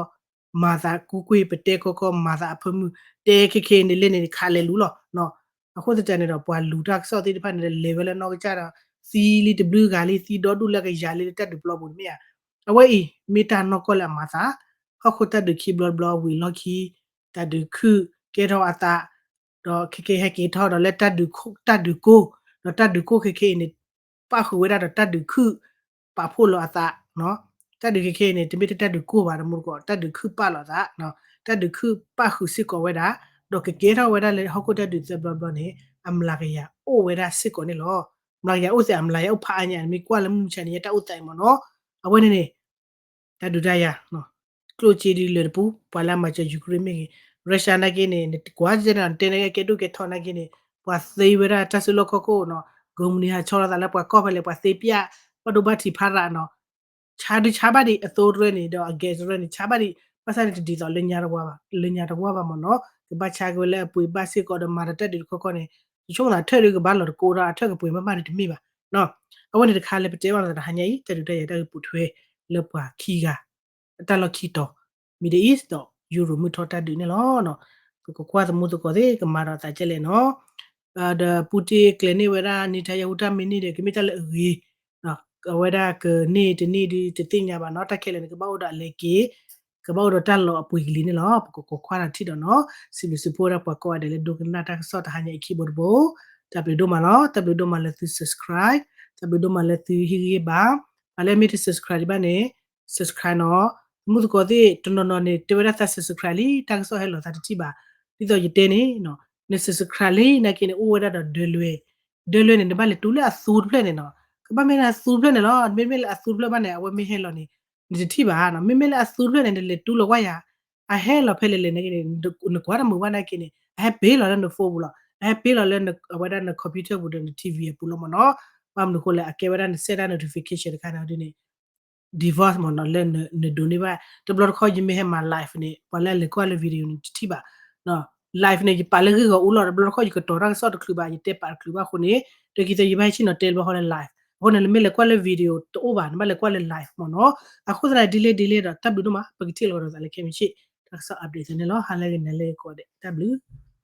မၤသးကူကွ့ၢ် ပတဲခီခီ မၤသးအဖၢမုၢ် တဲခဲခဲအံၤန့ၣ်လဲၣ်န့ၣ် ခးလဲၤလူၤလီၤ. အဃိသတးန့ၣ်ဒီး ပှၤလူၤတၢ်ကစီၣ်သ့ၣ်တဖၣ်န့ၣ်ဒီး လဲၤဝဲလၢနီၢ်ကစၢ်ဒီး သံလံတဘျုးဂၤလံ သံဒီဒူၣ်လၢကယၤလံလၢတၢ်ဒုးပျီပူၤန့ၣ်မ့ၢ်ဧါ. အဝဲအံၤ မ့ၢ်တၢ်နီၢ်ကီၢ်လၢအမၤသး ဟီၣ်ခိၣ်တၢ်ဒုးခံဘျီတဘျီ ဝံၤလီၢ်ခံ တၢ်ဒုးခုၣ်ကဲထီၣ်အသး ဒီးခဲခဲဟဲက့ၤထီၣ်ဒီးလၢတၢ်ဒုးကိၢ် ဒီးတၢ်ဒုးကိၢ်ခဲခဲအံၤန့ၣ် ပၣ်ဃုာ်ဝဲဒၣ်ဒီးတၢ်ဒုးခုၣ် ပာ်ဖှိၣ်လီၤအသး တၢ်ဒုးခဲခဲအံၤန့ၣ် တမ့ၢ်တၢ်ဒုးကိၢ်ဘၣ် တမူတကိး တၢ်ဒုးခုၣ်ပာ်လီၤအသး တၢ်ဒုးခုၣ်ပာ်ဃုာ်စ့ၢ်ကီးဝဲဒၣ် ဒီးကကဲထီၣ်ဝဲဒၣ်လၢဟီၣ်ခိၣ်တၢ်ဒုးသၢဘျီဘျီန့ၣ် အမျးကယၤအိၣ်ဝဲဒၣ်စ့ၢ်ကီးန့ၣ်လီၤ. မျးကယၤအိၣ်သ့ အမျးကယၤအိၣ်ဖးအါညါ နမ့ၢ်ကွၢ်လၢမုၢ်မဆါန့ၣ် ယတၢ်အိၣ်သးအံၤမ့ၢ်နီၤ အဝဲန့ၣ်န့ၣ် တၢ်ဒုးတၢ်ယၤ ကျိၣ်စ့ဒ်လၢတပူၤ ပှၤလၢအမၤစၢၤ Ukraine မ့ၢ်ဂ့ၤ Russia နာ်က့န့ၣ် နကွၢ်ကဲန့ၣ် နတဲန့ၣ်ကဲဒိၣ်ကဲထီနာ်က့န့ၣ် ပှၤသ့ဝဲဒၣ်တၢ်စုလီၢ်ခီၣ်ခိၣ်နီၤ ကိးမုၢ်နံၤဟးဆီလီၤသးလၢပှၤကီၢ်ဖဲလဲၣ် ပှၤသ့ပျၢ် ဘၣ်ဒိဘၣ်ထံးဖးရးနီၤ ဆါဒုးဆါဘၣ်ဒံး အသိတရၢန့ၣ် ဒီးအ gas တရၢန့ၣ် ဆါဘၣ်ဒံး ဘၣ်ဆၣ်န့ၣ်တဒ်သိးလၢညါတဝါဘၣ် လၢညါတဝါဘၣ်မ့ၢ်နီၤ ကဘၣ်ဆါက့ၤဝဲလၢအပှ့ၤဘၣ်စ့ၢ်ကီးဒီးမၤဒီးတၢ်ဒုးတခီခီန့ၣ် ယဆိကမိၣ်သးထၢၣ်ဒုးကဘၣ်လီၤတကိးဒီးအထၢၣ်ကပှ့ၤမးမးန့ၣ်တမ့ၢ်ဘၣ် အဝဲန့ၣ်တခါလၢပတဲဘၣ်သးတဟါညါအံၤ တၢ်ဒုးတၢ်ယၤတၢ်ဂ့ၢ်ပိာ်ထွဲလၢပှၤခံဂၤ အတၢ်လီၢ်ခံတီၤ Middle East ဒီး Europe မုၢ်ထီၣ်တၢ်ဒုးန့ၣ်လီၤ. ပကကွၢ်သမူသကိးသ့ၣ် ကမၤဒီးသးကဲလဲၣ်နီၤ ဒီး Putin ကျဲၤန့ၢ်ဝဲဒၣ် Netanyahu တၢ်မ့ၢ်န့ၢ်ဒီး ကမ့ၢ်တၢ်လၢအဂ့ၤ အဝဲဒၣ်ကန့ၢ်တန့ၢ်ဒုးတသ့ၣ်ညါဘၣ်နီၤ တၢ်ခဲလၢာ်န့ၣ် ကဘၣ်အိၣ်ဒီးအလဲက့ၤ ကဘၣ်အိၣ်ဒီးတၢ်လီၤအပှ့ၤကလံၤန့ၣ်လီၤ. ပကကွၢ်ကွၢ်ဒီးထံၣ်ဒီးနီၤ စံးဘျုးစံးဖှိၣ်ဝဲဒၣ်ပှၤကိးဂၤဒဲးလၢဒိကနၣ်တၢ်ကစီၣ်တဟါညါအံၤခံဘိတဘိ တၢ်ဘျုးဒိၣ်မးလီၤ. တၢ်ဘျုးဒိၣ်မးလၢသု subscribe တၢ်ဘျုးဒိၣ်မးလၢသုဟ့ၣ်ဂံၢ်ဘါ ပှၤလၢမ့ၢ်တ subscribe ဒံးဘၣ်န့ၣ် subscribe နီၤ သမူသကိးသ့ၣ် တနီၤနီၤန့ၣ် တဲဝဲဒၣ်သး subscribe လံ တၢ်ကစီၣ်ဟဲလီၤသးတထံၣ်ဘၣ် ဒ်သိးယတဲန့ၣ် န subscribe လံနာ်က့န့ၣ် အိၣ်ဝဲဒၣ်ဒီးဒၢလွဲ ဒၢလွဲန့ၣ် နဘၣ်လဲၤတူလၢအသူတဖျၢၣ်န့ၣ်နီၤ ကဘၣ်မ့ၢ်လၢအသူတဖျၢၣ်န့ၣ်လီၤ မ့မ့ၢ်လၢအသူတဖျၢၣ်ဘၣ်န့ၣ် အဝဲမ့ၢ်ဟဲလီၤန့ၣ် နတထံၣ်ဘၣ်နီၤ မ့မ့ၢ်လၢအသူတဖျၢၣ်န့ၣ် နလဲၤတူလီၤကွၢ်ယၤ အဟဲလီၤဖဲလဲၣ်လဲၣ်နာ်က့န့ၣ် နကွၢ်တမုာ်ဘၣ်နာ်က့န့ၣ် အဟဲပ့ၤလီၤလၢန phone ပူၤလီၤ အဟဲပ့ၤလီၤလၢအဝဲဒၣ်န computer ပူၤဒီးန T V အပူၤလီၤမ့ၢ်နီၤ ဘၣ်မနုၤဃိလဲၣ် အကဲဝဲဒၣ်န set ဒၣ် notification တခါန့ၣ်ဒ်န့ၣ် device မ့ၢ်နီၤ လၢနဒိးန့ၢ်ဘၣ် တဘျီတခီၣ်ယမ့ၢ်ဟဲမၤ live န့ၣ် ပှၤလၢအလဲၤကွၢ်လၢ video န့ၣ် တထံၣ်ဘၣ် live န့ၣ် ယပာ်လၢဂ့ၢ်ဂီၤအူလီၤ တဘျီတခီၣ်ယကတီၤတၢ်ကစီၣ်တချုးဘၣ် ယတဲပာ်တချုးဘၣ်အဃိန့ၣ် တၢ်ခံသၢယဘၣ်ဟဲဆ့ၣ်နီၤတဲတဘျီဃီလၢ live အဃိန့ၣ် နမ့ၢ်လဲၤကွၢ်လၢ video တအိၣ်ဘၣ် နဘၣ်လဲၤကွၢ်လၢ live မ့ၢ်နီၤ အဃိသတးဒ်လဲၣ်ဒ်လဲၣ်ဒီး တၢ်ဘျုးဒိၣ်မး ပကထံၣ်လိာ်ကဒီးသးလၢခဲမုၢ်ဆ့ၣ် တၢ်ကစီၣ် update သ့န့ၣ်လီၤ ဟါလၢဂ့ၤ နၤလၢဂ့ၤကိးဂၤဒဲး တၢ်ဘျုး